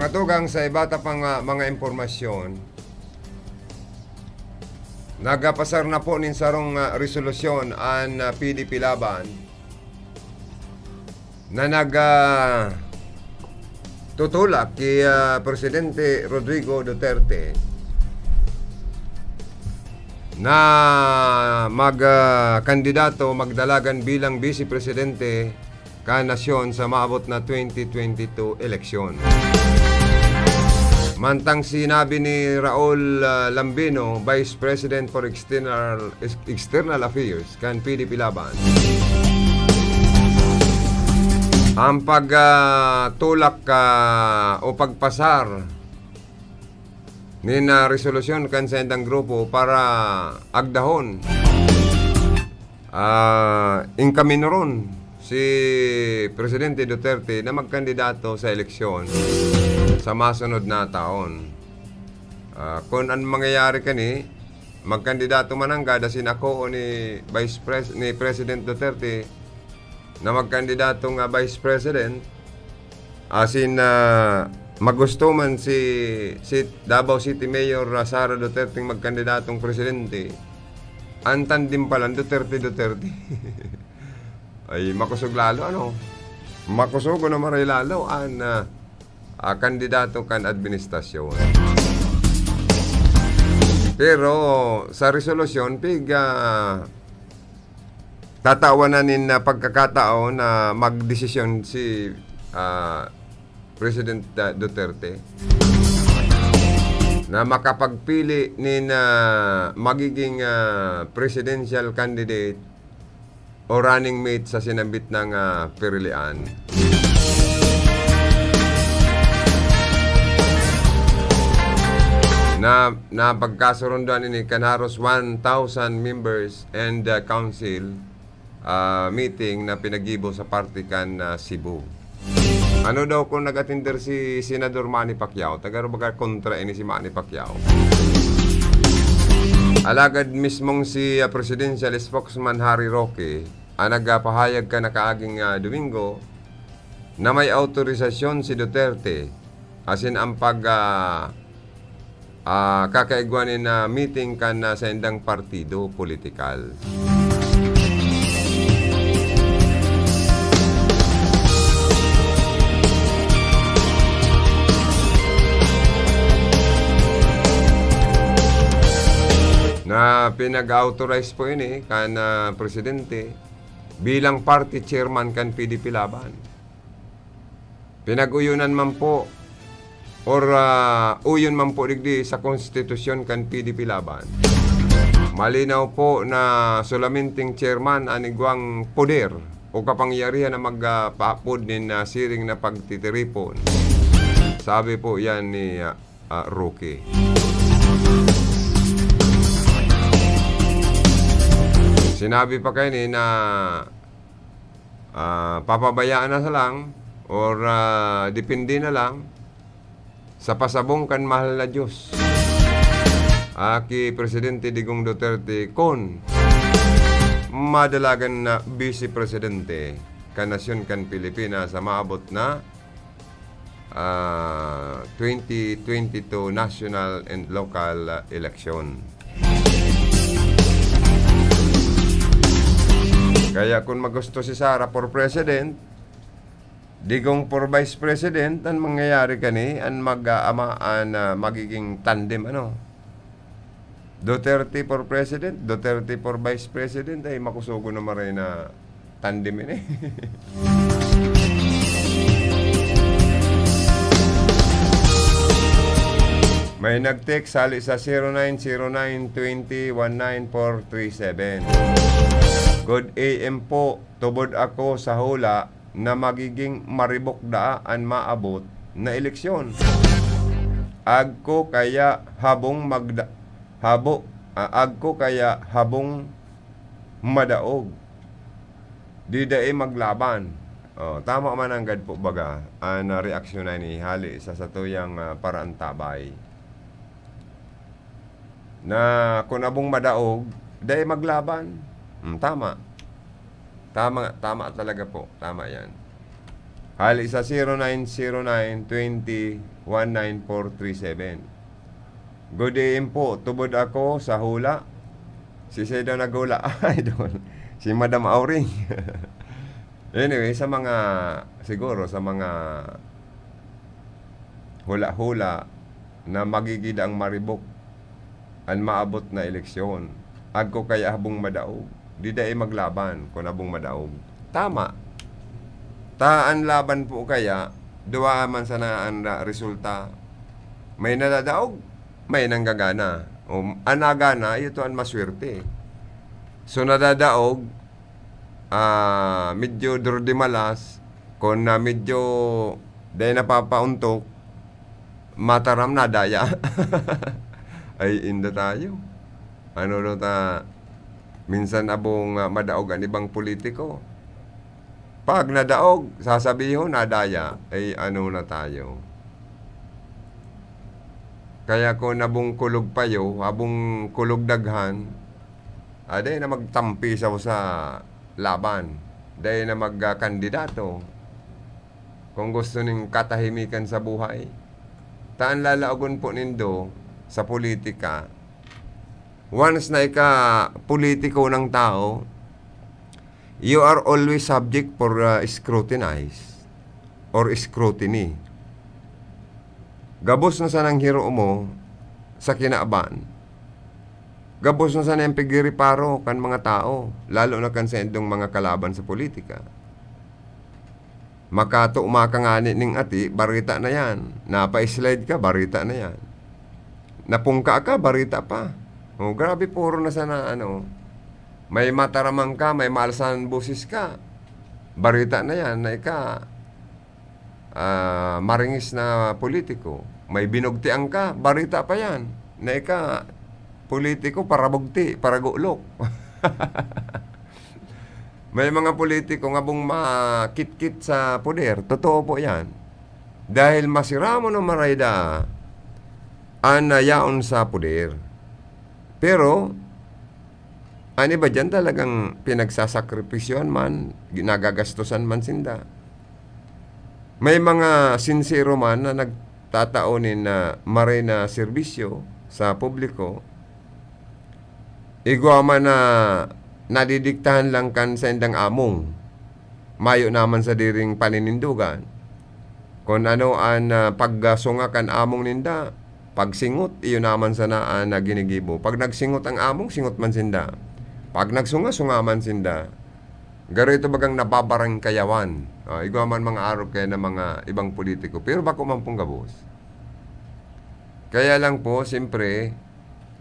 Tugang sa iba ta pang, ah, mga impormasyon, nagapasar na po nin sarong, ah, resolusyon an, ah, P D P Laban na nag, ah, tutulak ki, ah, Presidente Rodrigo Duterte na mag, ah, kandidato, magdalagan bilang Vice Presidente kan nasyon sa maabot na twenty twenty-two eleksyon. Mantang sinabi ni Raul, ah, Lambino, Vice President for External, Ex-, External Affairs kan P D P Laban, ang pag, ah, tulak, ah, o pagpasar nin, ah, resolusyon kan saindang grupo para agdahon, ah, inkaminoron si Presidente Duterte na magkandidato sa eleksyon sa masunod na taon. Ah, kun an mangyayari kani, magkandidato man nanggad asin akoon ni Vice Pres-, ni President Duterte na magkandidato nga Vice President, asin, ah, magusto man si, si Davao City Mayor, ah, Sara Duterte magkandidatong presidente, an tandem pa lang, Duterte-Duterte. Ay, makosog lalo, ano? Makosogon na maray lalo an, ah, ah, kandidato kan administrasyon. Pero sa resolusyon, pig, ah, tatawan na nin, ah, pagkakataon na magdesisyon si, ah, President, ah, Duterte na makapagpili nin, ah, magiging, ah, presidential candidate o running mate sa sinambit nang, ah, pirilian. Na, na pagkasurundan ini kan haros one thousand members and, ah, council, ah, meeting na pinaggibo sa parte kan, ah, Cebu. Ano daw kung nag-atender si Senador Manny Pacquiao? Taga baga kontra ini si Manny Pacquiao. Alagad mismong si, ah, Presidential Spokesman Harry Roque, ang nagpahayag kan nakaaging, ah, Domingo na may autorisasyon si Duterte asin ang pag, ah, ah, kakaigwa nin, ah, meeting kan, ah, saindang partido politikal. Na pinag-authorize po ini kan, ah, presidente bilang party chairman kan P D P Laban. Pinag-uyonan man po or, ah, uyon man po digdi sa konstitusyon kan P D P Laban. Malinaw po na solamenting chairman an igwang poder o kapangyarihan na mag, ah, paapod nin, ah, siring na pagtitiripon. Sabi po yan ni, ah, ah, Roque. Sinabi pa kaini na, ah, papabayaan na sa lang or, ah, depende na lang sa pasabong kan mahal na Diyos, aki Presidente Digong Duterte, kun madalagan na Vice Presidente kan nasyon kan Pilipinas sa maabot na, ah, twenty twenty-two national and local, ah, election. Kaya kun magusto si Sara for president, Digong for vice president, an mangyayari kani, an mag-aama, an, ah, magiging tandem, ano? Duterte for president, Duterte for vice president, ay makusogon na maray na tandem ini. May nag-text hali sa zero nine zero nine twenty one nine four three seven. Good A M po, tubod ako sa hula na magiging maribok daa an maabot na eleksyon. Agko kaya habong magda-, habo, ah, agko kaya habong madaog. Di dai maglaban. Oh, tama man nanggad po baga an, ah, reaksyon na ini hali sa satuyang, ah, paraantabay. Na kun abong madaog, dai maglaban. Hmm, tama. Tama, tama talaga po. Tama yan. Hali sa zero nine zero nine twenty one nine four three seven. Good evening po. Tubod ako sa hula. Si Sedo naghula. Idol. Si Madam Auring. Anyway, sa mga, siguro, sa mga hula-hula na magigid ang maribok an maabot na eleksyon. Agko kaya habong madaog. Di dai maglaban kun habong madaog. Tama. Ta an laban po kaya, duwa man sana an ra-, resulta. May nadadaog, may nanggagana. O, an nagana, ito an maswerte. So, nadadaog, ah, medyo durdimalas, kun na medyo dai napapauntok, mataram na daya. Ay, inda tayo. Ano no ta, minsan abong, ah, madaog an ibang politiko. Pag nadaog, sasabihon na daya, ay ano na tayo. Kaya kung nabong kulog payo, habong kulog daghan, ah, dai na magtampi sa usa laban. Dai na mag, ah, kandidato. Kung gusto ning katahimikan sa buhay, ta an lalaogon po nindo sa politika, once na ika politiko ng tao, you are always subject for, ah, scrutinize or scrutiny. Gabos na sanang hiro mo sa kinaban. Gabos na sana yung pigiriparo kan mga tao, lalo na kan sa indong mga kalaban sa politika. Makatuma ka ngani ning ati, barita na yan. Napa-slide ka, barita na yan. Napungka ka, barita pa. Oh, grabe, puro na sana, ano, may mataraman ka, may maalsan boses ka, barita na yan, na ika, ah, maringis na politiko. May binugtian ka, barita pa yan, na ika, politiko, parabugti, paragulok. May mga politiko nga bong makitkit sa poder. Totoo po yan. Dahil masira mo na marayda an nayaon sa poder. Pero, an iba dyan talagang pinagsasakripisyohan man, ginagagastusan man sinda. May mga sinsero man na nagtatao nin, ah, maray na serbisyo sa publiko, igwa man na nadidiktahan lang kan saindang among, mayo naman sa diring paninindogan. Kun ano an, ah, pagsunga kan among ninda, pagsingot, iyo naman sana an, ah, ginigibo. Pag nagsingot ang among, singot man sinda. Pag nagsunga, sunga man sinda. Garo ito bagang nababarangkayawan. Ah, igwa man mga arog kaya na mga ibang politiko. Pero bako man pong gabos. Kaya lang po, siyempre,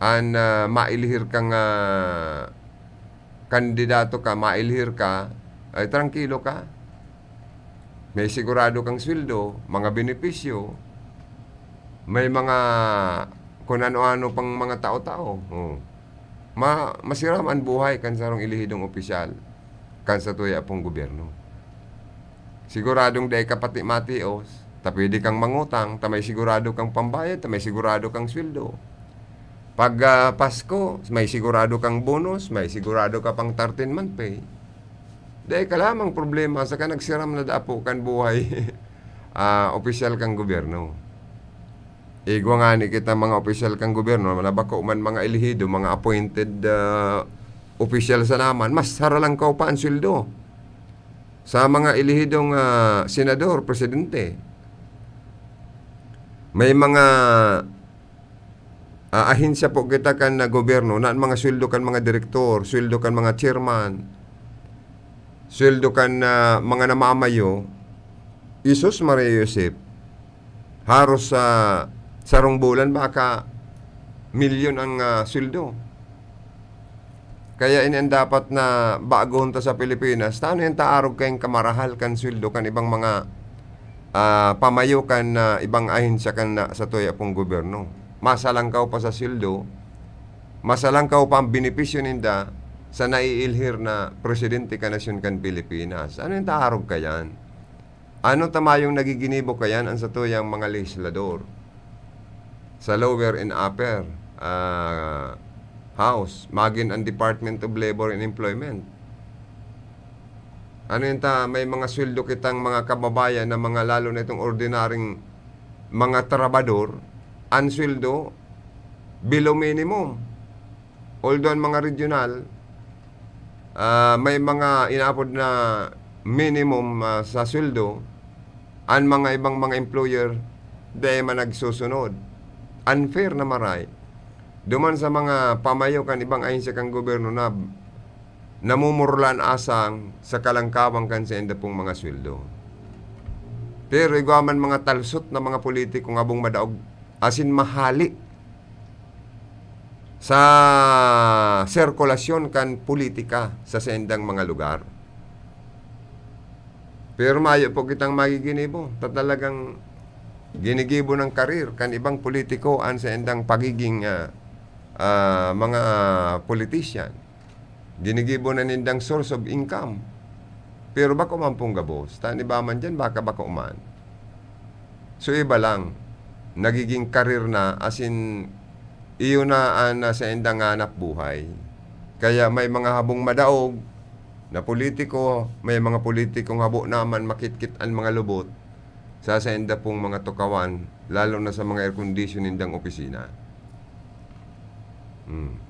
an, ah, mailihir kang, ah, kandidato ka, mailihir ka, ay trangkilo ka. May sigurado kang sweldo, mga benepisyo, may mga kun ano-ano pang mga tao-tao. Oh. Ma-, masiram an buhay kan sarong elehidong opisyal, kan sa tuya pong gobyerno. Siguradong dai ka pati matios, ta pwede kang mangutang, ta may sigurado kang pambayad, ta may sigurado kang sweldo. Pag, ah, Pasko, may sigurado kang bonus, may sigurado ka pang thirteen month pay. Dai ka lamang problema, saka nagsiram na dapo kan buhay, ah, opisyal kang gobyerno. Igwa ngani kita mga opisyal kan gobyerno, na bako man mga elehido, mga appointed, ah, opisyal sana man, mas haralangkaw pa an sweldo sa mga elehidong, ah, senador, presidente. May mga, ah, ahensya po kita kan, ah, gobyerno, na an mga sweldo kan mga direktor, sweldo kan mga chairman, sweldo kan, ah, mga namamayo, Jesus Maria Josep, haros sa sarong bulan, baka milyon ang, ah, sweldo. Kaya ini an dapat na bagohon ta sa Pilipinas. Ta ano yan ta arog kayong kamarahal kan sweldo kan ibang mga, ah, pamayo kan, ah, ibang ahensya kan na, sa tuya pong gobyerno. Masalangkaw pa sa sweldo, masalangkaw pa ang benepisyo ninda sa naiilhir na presidente kan nasyon kan Pilipinas. Ano yung taarog kayan? Ano ta mayong nagiginibo kayan an satuyang mga lehislador sa lower and upper, ah, house, magin an Department of Labor and Employment? Ano yun ta, may mga sweldo kitang mga kababayan na mga, lalo na itong ordinaryong mga trabador, ang sweldo below minimum. Although ang mga regional, ah, may mga inaapod na minimum, ah, sa sweldo, ang mga ibang mga employer, di man nagsusunod. Unfair na maray. Duman sa mga pamayo kan ibang ahensya kan gobyerno na namumurlan asang sa kalangkawan kan sainda pong mga sweldo. Pero igwa man mga talsot na mga politiko nga habong madaog asin mahali sa sirkulasyon kan politika sa saindang mga lugar. Pero mayo po kitang magiginibo ta talagang ginigibo ng karir kan ibang politiko an saindang pagiging, ah, ah, mga politician. Ginigibo na nindang source of income. Pero bako man pong gabos. Ta an iba man diyan, baka bako man. So, iba lang. Nagiging karir na, as in, iyo na an, ah, saindang hanap buhay. Kaya may mga habong madaog na politiko, may mga politikong habo naman makitkit an mga lubot sa sainda pong mga tukawan, lalo na sa mga air condition nindang opisina. Hmm.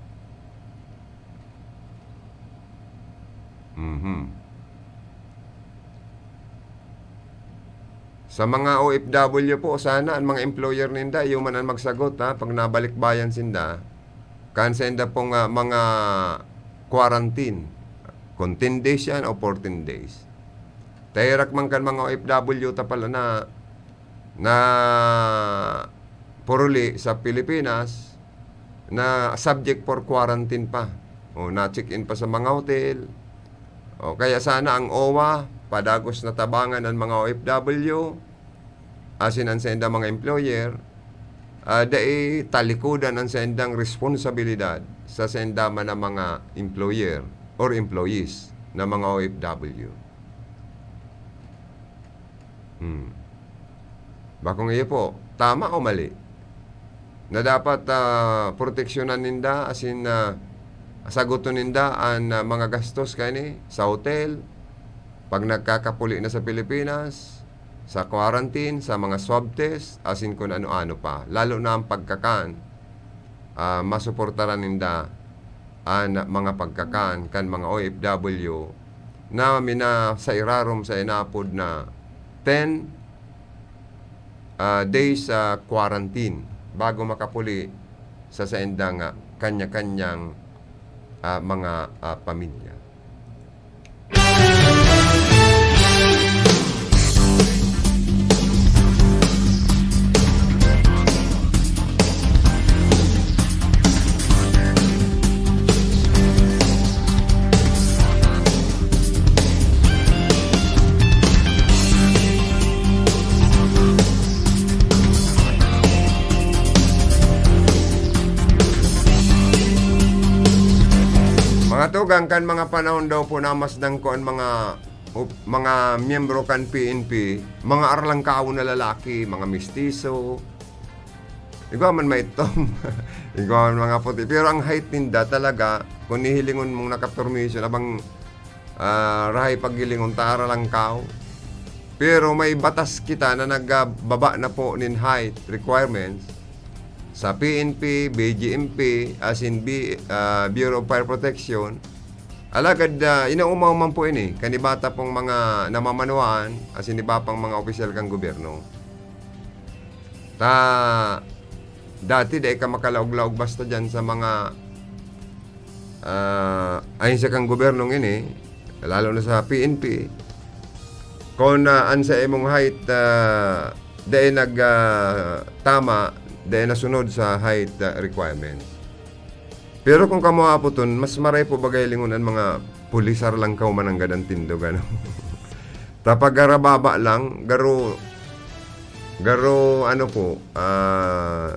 Mhm. Sa mga O F W po, sana ang mga employer ninda, iyo man ang magsagot, ha, pag nabalikbayan sinda, kan sainda pong, ah, mga quarantine, kung ten days yan o fourteen days. Ta herak man kan mga O F W ta pala na, na puruli sa Pilipinas, na subject for quarantine pa. O, na-check-in pa sa mga hotel. O, kaya sana ang O W A, padagos na tabangan ang mga O F W, asin ang saindang mga employer, ah, dai talikodan ang saindang responsabilidad sa sainda man na mga employer or employees na mga O F W. Hmm. Bakong iyo po, tama o mali? Na dapat, ah, proteksyonan ninda, asin, ah, sagoton ninda an, ah, mga gastos kaini sa hotel, pag nagkakapuli na sa Pilipinas, sa quarantine, sa mga swab test, asin kun ano-ano pa. Lalo na ang pagkakan, ah, masuportaran ninda an mga pagkakan kan mga O F W na mina sa irarom sa inapod na ten, ah, days, ah, quarantine bago makapuli sa saindang, ah, kanya-kanyang, ah, mga, ah, pamilya. Mga tugang, kan mga panahon daw po na mas dangko an mga, op-, mga miyembro kan P N P, mga arlangkaw na lalaki, mga mistiso, igwa man maitom, igwa man mga puti. Pero ang height ninda talaga, kung hihilingon mong nakapermisyon, abang, ah, rahay paghilingon ta, arlangkaw. Pero may batas kita na nagbaba na po nin height requirements sa P N P, B J M P, asin B-, ah, Bureau of Fire Protection. Alagad, ah, inaumaw man po ini, kanibata pong mga namamanuan, asin iba pang mga opisyal kan gobyerno. Ta, dati dai ka makalaog-laog basta diyan sa mga, ah, ahensya kan gobyernong ini, lalo na sa P N P. Kung, ah, an sa imong height, ah, dai nag, ah, tama, dai nasunod sa height, ah, requirement. Pero kung kamo apoton, mas maray po bagay lingon an mga pulis, arlangkaw man nanggad an tindog, ano. Ta paggarababa lang, garo, garo, ano po, ah,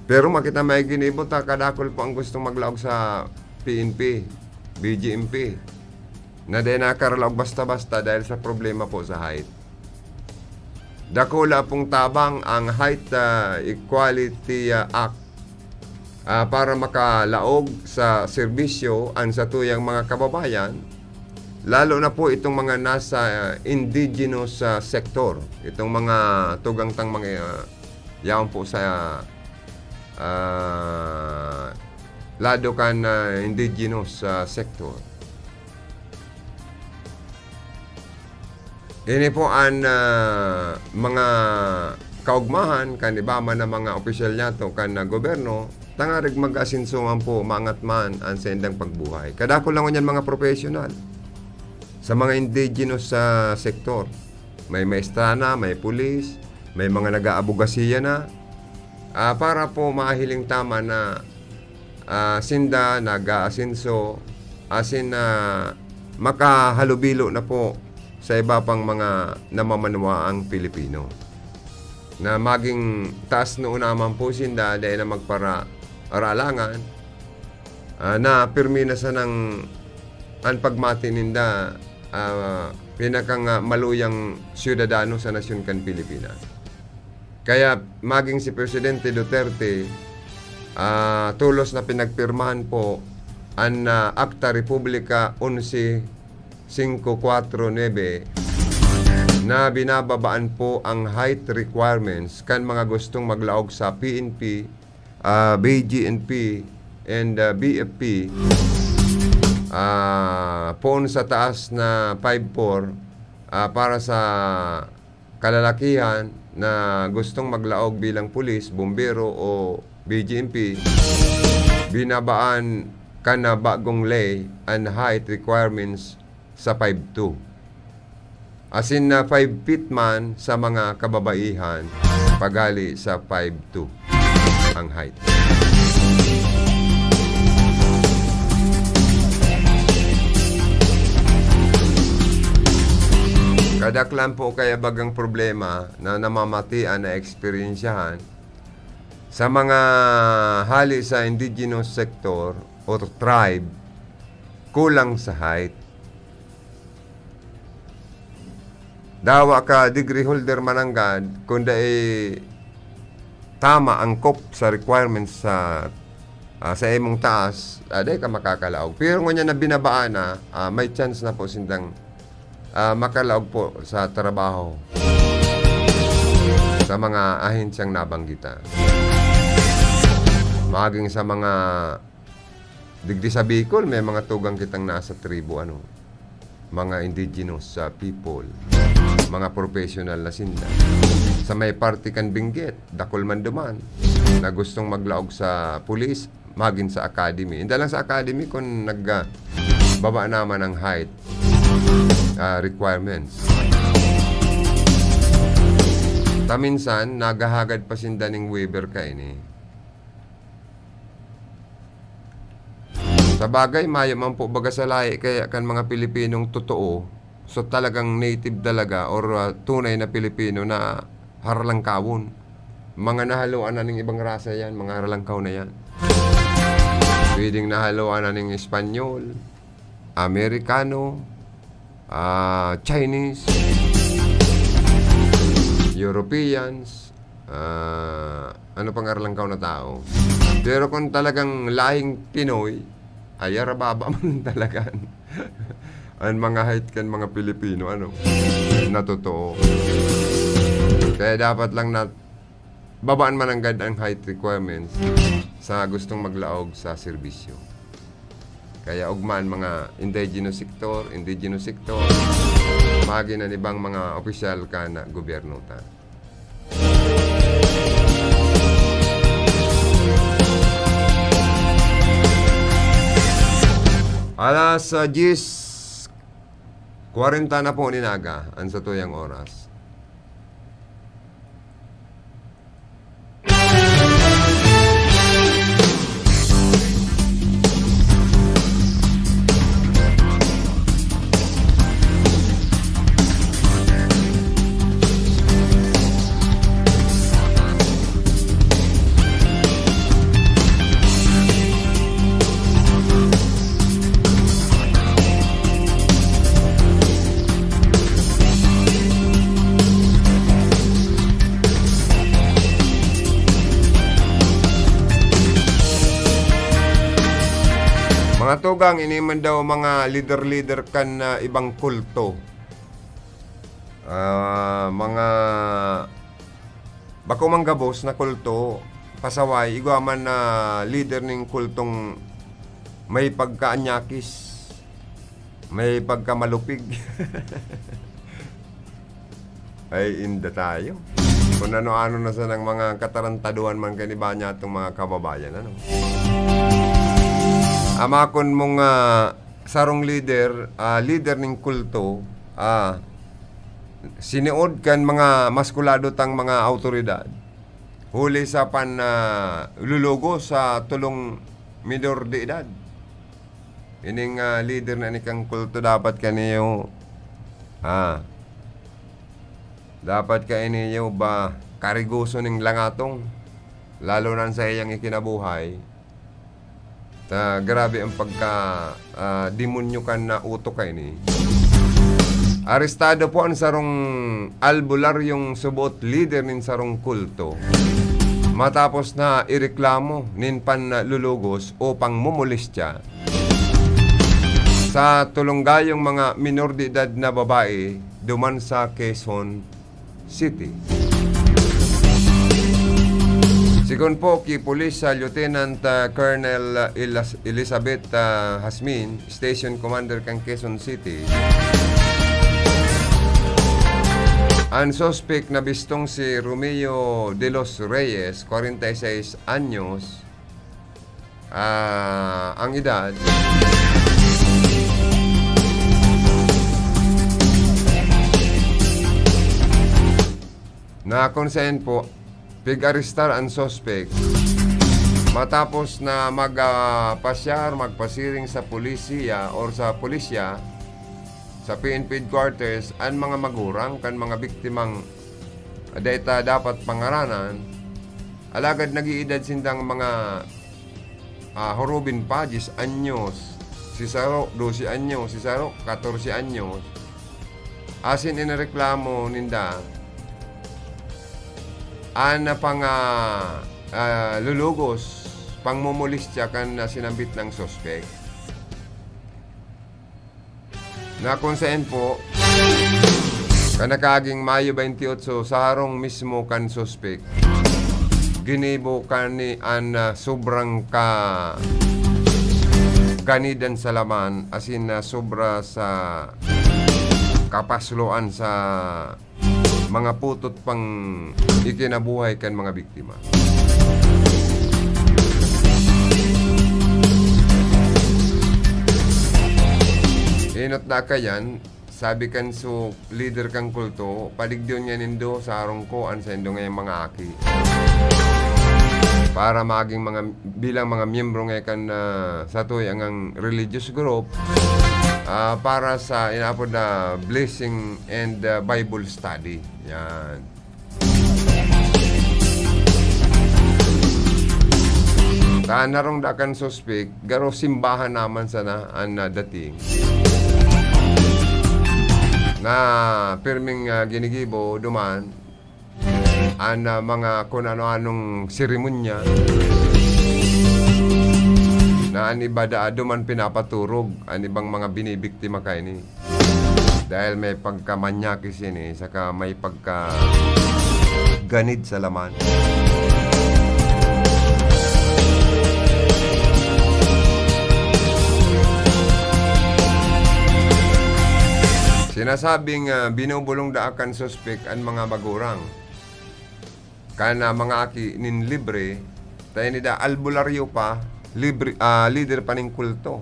pero makita may ginibo ta, kadakul po ang gustong maglaog sa P N P, B J M P, na dai nakaralaog basta-basta dahil sa problema po sa height. Dakula pong tabang ang Height, ah, Equality, ah, Act, ah, para makalaog sa serbisyo an satuyang mga kababayan, lalo na po itong mga nasa, ah, indigenous, ah, sector, itong mga tugang tang mga, ah, yaon po sa, ah, lado kan, ah, indigenous, ah, sector. Ini po an, ah, mga kaugmahan kan iba man na mga opisyal niyato kan, ah, gobyerno, tangarig mag-asenso man po, maangat man an saindang pagbuhay. Kadakul lang ngunyan mga professional sa mga indigenous sa sektor. May maestra na, may pulis, may mga nag-aabogasiya na. Ah, para po mahiling tama na, ah, sinda nag-aasenso, asin, ah, makahalubilo na po sa iba pang mga namamanuaang Pilipino. Na maging taas noo naman po sinda, dai na magpara-, aralangan, ah, na pirmi na sanang an pagmati ninda, ah, pinakang, ah, maluyang syudadano sa nasyon kan Pilipinas. Kaya maging si Presidente Duterte, ah, tolos na pinagpirmahan po an, ah, Akta Republika onse singko kwatro nuebe na binababaan po ang height requirements kan mga gustong maglaog sa P N P, ah, B G N P, and, ah, B F P, ah, poon sa taas na five four, ah, para sa kalalakihan na gustong maglaog bilang pulis, bombero o B G N P, binabaan kan, ah, bagong lei an height requirements sa five two. Asin na five feet man sa mga kababaihan, paghali sa five two ang height. Kadaklan po kaya bagang problema na namamatian na eksperyensyahan sa mga hali sa indigenous sector or tribe, kulang sa height. Dawa ka degree holder mananggad, kung dai tama angkop sa requirements sa, ah, sa imong taas, ah, dai ka makakalaog. Pero ngunyan na binabaan na, ah, may chance na po sindang, ah, makalaog po sa trabaho sa mga ahensyang nabanggita. Maging sa mga Digdi sa Bicol, may mga tugang kitang nasa tribo, ano, mga indigenous, ah, people, mga professional na sinda. Sa may parte kan Benguet, dakul man duman, na gustong maglaog sa pulis, magin sa academy. Hindi lang sa academy, kung nag, ah, baba naman ang height, ah, requirements. Ta minsan, naghahagad pa sinda ning waiver kaini. Sa bagay, mayo man po baga sa lahi kaya kan mga Pilipinong totoo, so talagang native talaga or, ah, tunay na Pilipino na harlangkawon. Mga nahaluan na ning ibang rasa yan, mga harlangkaw na yan. Pwedeng nahaluan na ning Espanyol, Amerikano, ah, Chinese, Europeans, ah, ano pang arlangkaw na tao. Pero kung talagang lahing Pinoy, ay, arababa man talaga an, an mga height kan mga Pilipino, ano, na totoo. Kaya dapat lang na babaan mananggad ang height requirements sa gustong maglaog sa serbisyo. Kaya ugma an mga indigenous sector, indigenous sector, magin an ibang mga opisyal kan gobyerno ta. Alas, ah, diyes kwarenta na po nin aga, an satuyang oras. Mga tugang, ini man daw mga leader-leader kan, ah, ibang kulto. Ah, mga bako man gabos na kulto, pasaway, igwa man na leader ning kultong may pagkaanyakis, may pagkamalupig. Ay, inda tayo. Kung ano-ano na sanang mga katarantaduhan man kani ba niya itong mga kababayan, ano? Amakon mong, ah, sarong leader, ah, leader ning kulto, ah, siniod kan mga maskulado tang mga awtoridad, huli sa pan, ah, lulugo sa tulong minor de edad. Ining, ah, leader na ini kang kulto dapat kaniyo, ah, dapat kaniyo ba karigoso ning langatong, lalo na sa iyang ikinabuhay. Ta, grabe ang pagka, ah, demonyo kan na utok kaini. Arestado po ang sarong albularyong suboot leader nin sarong kulto matapos na ireklamo nin panlulugos o pangmomolestya sa tulong gayong mga minor de edad na babae duman sa Quezon City. Sigon po ki Police, ah, Lieutenant, ah, Colonel, ah, Elas-, Elizabeth, ah, Jasmin, Station Commander kan Quezon City, an suspek na bistong si Romeo de los Reyes, kwarenta y seis anyos, ah, ang edad. Na kung saan po, pig-arestar ang suspek matapos na mag, ah, pasyar, magpasiring sa polisiya or sa pulisya, sa P N P headquarters, ang mga magurang kan mga biktimang deta dapat pangaranan, alagad nag-iidad sindang mga, ah, hurubin pa, diyes anyos, si saro, dose anyos, si saro, katorse anyos. Asin inareklamo ninda an pang, ah, ah, lulugos, pangmomolestya kan, ah, sinambit na suspek. Na kung saan po, kan nakaaging Mayo twenty-eight, sa harong mismo kan suspek, ginibo kani an, ah, sobrang ka-, ganidan sa laman, asin na sobra sa kapasloan sa mga putot pang ikinabuhay kan mga biktima. Enot na kayan, sabi kan su-, leader kan kulto, "Paligdon niya nindo sa harong ko an saindo ngayang mga aki." Para maging mga, bilang mga miyembro ngayon kan, ah, sa tuyang religious group, ah, para sa inaapod na blessing and, ah, Bible study. Yan. Ta narong da kan suspek, garo simbahan naman sana an, ah, dating. Na pirming, ah, ginigibo duman an, ah, mga kun ano-anong seremonya na an iba da duman pinapaturog an ibang mga binibiktima kaini. Dahil may pagkamanyakis ini, saka may pagkaganid sa laman. Sinasabing, ah, binubulong daa kan suspek an mga magurang. Kan, ah, mga aki nin libre, ta ini da albularyo pa, libre, ah, lider pa nin kulto.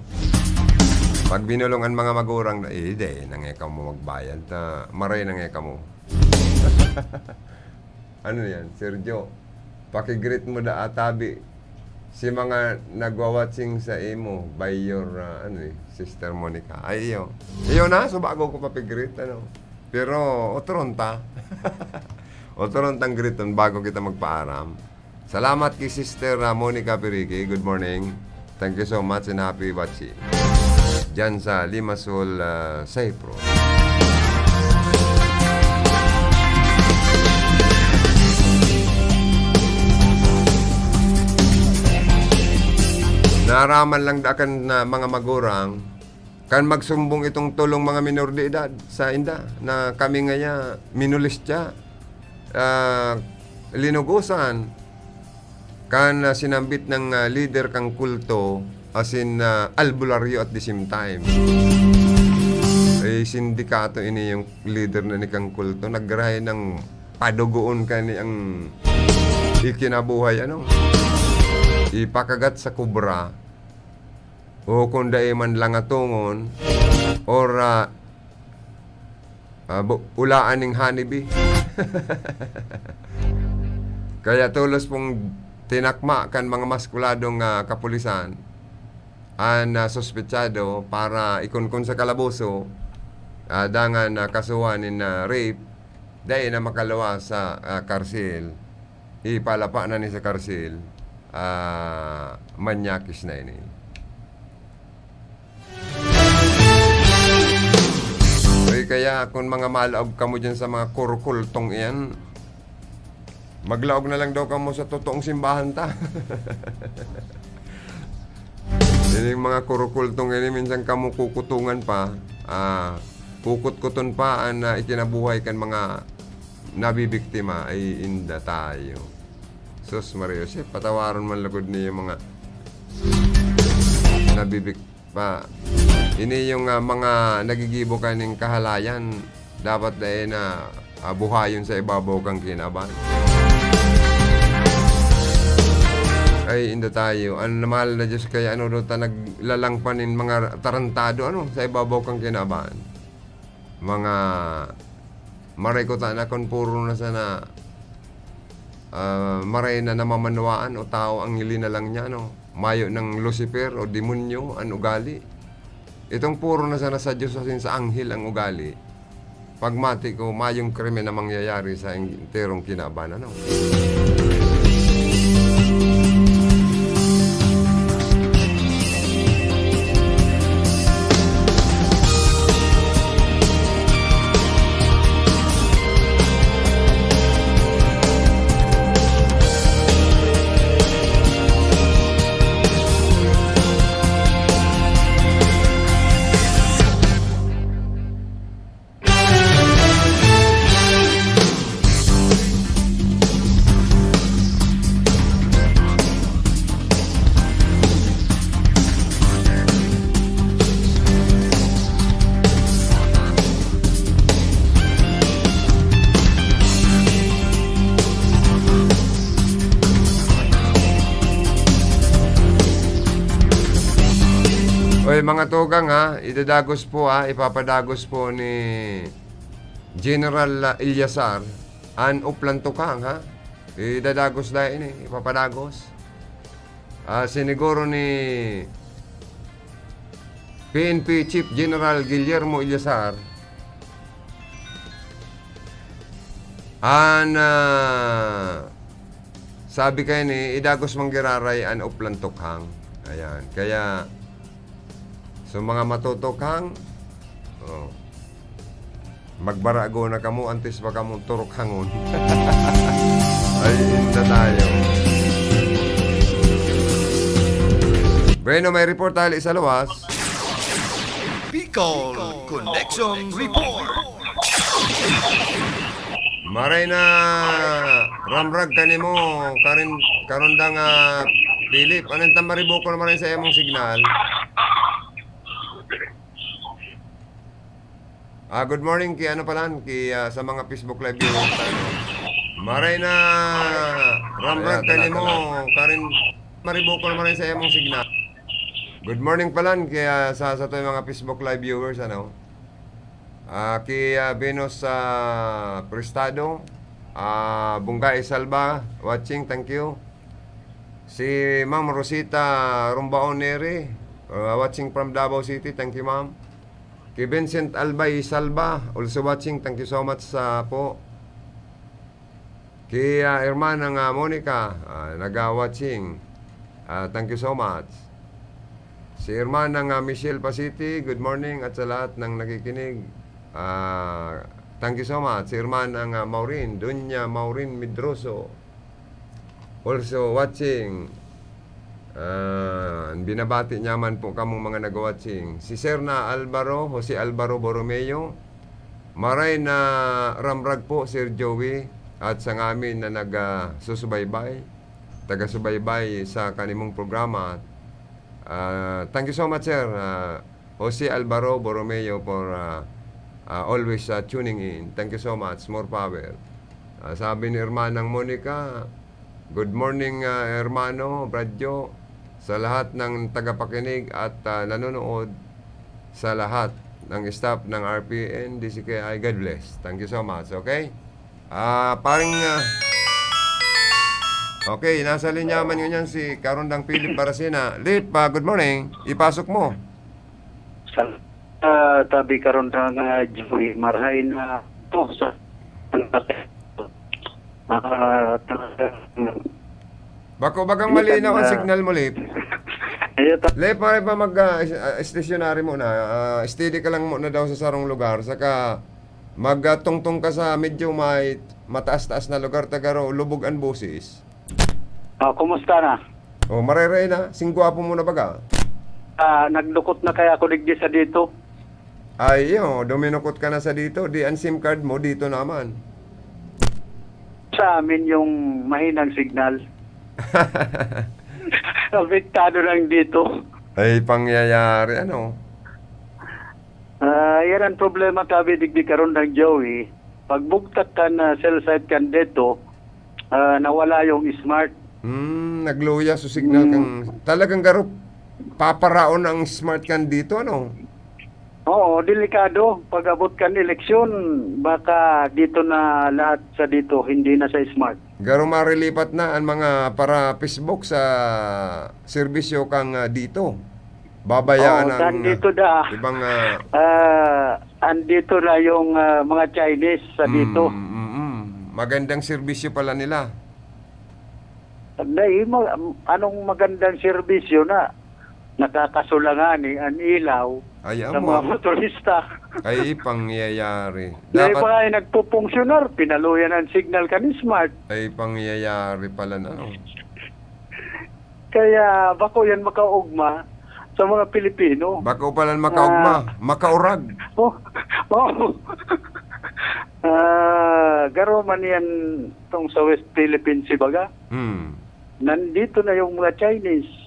Pag binulong an mga magurang na, "Eh, di, nangeka mo magbayad, ta maray nangeka mo." Ano yan, Sergio? Paki-greet mo da atabi si mga nagwa-watching sa imo by your, ah, ano eh, Sister Monica. Ay, iyo. Iyo na, so bago ko papig-greet, ano. Pero, otoron ta. Otoron tang greeton bago kita magpaaram. Salamat ki Sister, ah, Monica Pirique. Good morning. Thank you so much and happy watching. Diyan sa Limassol, ah, Cyprus. Naraman lang da kan, ah, mga magurang, kan magsumbong itong tolong mga minor de edad sa inda, na kami ngaya minulistya, ah, linugosan, kan, ah, sinambit ng, ah, lider kang kulto, asin, ah, albularyo at the same time. Eh, sindikato ini yung lider na ni kang kulto, nagrahay ng padugoon kani ang ikinabuhay, ano, ipakagat sa kubra, o kung dai man langatongon, or, ah, ah, bu-, ulaan ning honeybee. Kaya tolos pong tinakma kan mga maskuladong, ah, kapulisan an, ah, suspetsado para ikunkun sa kalaboso, ah, dangan, ah, kasuhan nin, ah, rape, dai na makaluwas sa, ah, karsil. Ipalapa na ni sa karsil, ah, manyakis na ini. Uy, kaya kun mga malaog kamo diyan sa mga kurukultong iyan, maglaog na lang daw kamo sa totoong simbahan ta. Ining mga kurukultong ini, minsan kamo kukutungan pa, ah, kukutkuton pa an, ah, ikinabuhay kan mga nabibiktima. Ay, inda tayo. Sus, Maria Jose, patawaron man lugod niyo mga nabibik-, pa. Ini yung, ah, mga nagigibo kaning kahalayan, dapat dai na, ah, buhayon sa ibabaw kang kinaban. Ay, inda tayo. An mahal na Diyos, kaya ano daw ta naglalang pa nin mga tarantado, ano, sa ibabaw kang kinaban. Mga maray ko ta na kun puro na sana, ah, maray na namamanwaan o tawo ang linalang niya, ano. Mayo nang Lucifer o demonyo an ugali. Itong puro na sana sa Diyos asin sa anghel ang ugali. Pagmati ko, mayong krimen na mangyayari sa enterong kinaban, ano? Oy, mga tugang, ha, idadagos po, ha, ipapadagos po ni General, ah, Eliazar an Oplan Tukhang, ha. Idadagos na ini, ipapadagos. Ah, siniguro ni P N P Chief General Guillermo Eliazar an, ah, sabi kaini, idagos man giraray an Oplan Tukhang. Ayan. Kaya, so, mga matutukhang, oh, magbarago na kamo antes pa kamo turukhangon. Ay, inda tayo. Bueno, may report tayo sa luwas. Bicol Connection Report. Maray na ramrag kanimo, karin-, karundang, ah, Philip. Anong tamaribo ko na maray sa imong signal? Ah, good morning ki ano palan, ki, ah, sa mga Facebook Live viewers, ano. Maray na ramrag kanimo, karin-, maribo ko na maray sa imong signal. Good morning palan ki, ah, sa, sa to yung mga Facebook Live viewers, ano. Ah, ki, ah, Venus, ah, Prestado, ah, Bungga Isalba, watching, thank you. Si Ma'am Rosita Rumbaon Neri, ah, watching from Davao City, thank you, ma'am. Ki Vincent Albay Salva, also watching. Thank you so much, ah, po. Ki, ah, Hermana nga Monica, ah, naga-watching. Ah, thank you so much. Si Hermana nga Michelle Pasiti, good morning at sa lahat ng nakikinig. Ah, thank you so much. Si Hermana nga Maureen, Doña Maureen Medroso, also watching. Ah, binabati niya man po kamong mga nagwa-watching. Si Sir na Alvaro, Jose Alvaro Borromeo, maray na ramrag po, Sir Joey, at sa ngamin na nag, ah, susubaybay, taga-subaybay sa kanimong programa. Ah, thank you so much, Sir, ah, Jose Alvaro Borromeo, for, ah, ah, always, ah, tuning in. Thank you so much. More power. Ah, sabi ni Hermanang Monica, "Good morning, ah, hermano, Bradyo, sa lahat ng tagapakinig at, ah, nanonood, sa lahat ng staff ng R P N, D C K I, God bless." Thank you so much, okay? Ah, paring, ah, okay, nasa linya man ngunyan si Karondang Philip Baracena. Lip, ah, good morning. Ipasok mo. Sal-, ah, tabi karon na nga, Joey, marhay na to sa, ah, talagang Bako bagang Hindi ka malinaw ang na signal mo, Lip. Ayun, ta- Lip, pare pa mag, ah, is-, ah, stationary muna. Ah, steady ka lang muna daw sa sarong lugar. Saka magtungtong ka sa medyo may mataas-taas na lugar, ta garo lubog an boses. Ah, kumusta na? Oh, marere na. Sing gwapo mo na baga. Ah, nagdukot na kaya ako digdi sa dito. Ay, iyo, duminukot ka na sa dito. Di ang SIM card mo, dito naman. Sa amin yung mahinang signal. Apektado lang dito. Ay, pangyayari, ano? Ah, yan ang problema, tabi digdi karon ng Joey. Pagbugtak kan, ah, cell site kan dito, ah, nawala yung smart. Hmm, nagluya so signal Hmm. kang, talagang garo, paparaon ang smart kan dito, ano? Oo, delikado. Pag-abot kan eleksyon, baka dito na lahat sa dito, hindi na sa smart. Garo marilipat na ang mga para Facebook sa serbisyo kang, ah, dito. Babayaan Oo, ang, andito da. ibang, ah, Ah, andito na yung, ah, mga Chinese sa dito. Mm, mm, mm. Magandang serbisyo pala nila. Dai, ma-, anong magandang serbisyo na nakakasulangan, eh, ang ilaw Ay, sa amo. mga motorista? Ay, pangyayari. Na Dapat iba ay nagpupunksyonar, pinaluyan ang signal kan smart. Ay, pangyayari pala na, no? Kaya bako yan makaugma sa mga Pilipino. Bako pala makaugma, Ah. makaurag. Oh, oh. Ah, garo man yan tong sa West Philippines, baga. Hmm. Nandito na yung mga Chinese.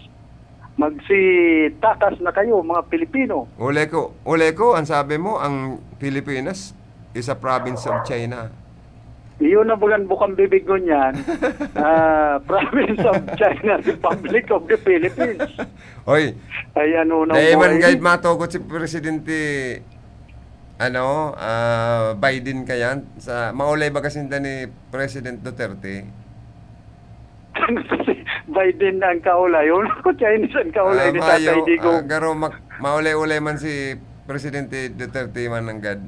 Magsitakas na kayo, mga Pilipino. Uli ko, uli ko, ang sabi mo, ang Pilipinas is a province of China. Iyon na bagang bukang bibig ngunyan, ah, province of China, Republic of the Philippines. Hoy, Ay, ano na dai man buhay? Guide matugot si Presidente, ano, ah, Biden kayan. Sa, maulay ba kasi ni President Duterte? Biden ang kaulay. Wala ko Chinese ang kaulay Ah, ni Tatay mayo, Digong. Ah, garo mak-, maulay-ulay man si Presidente Duterte man nanggad,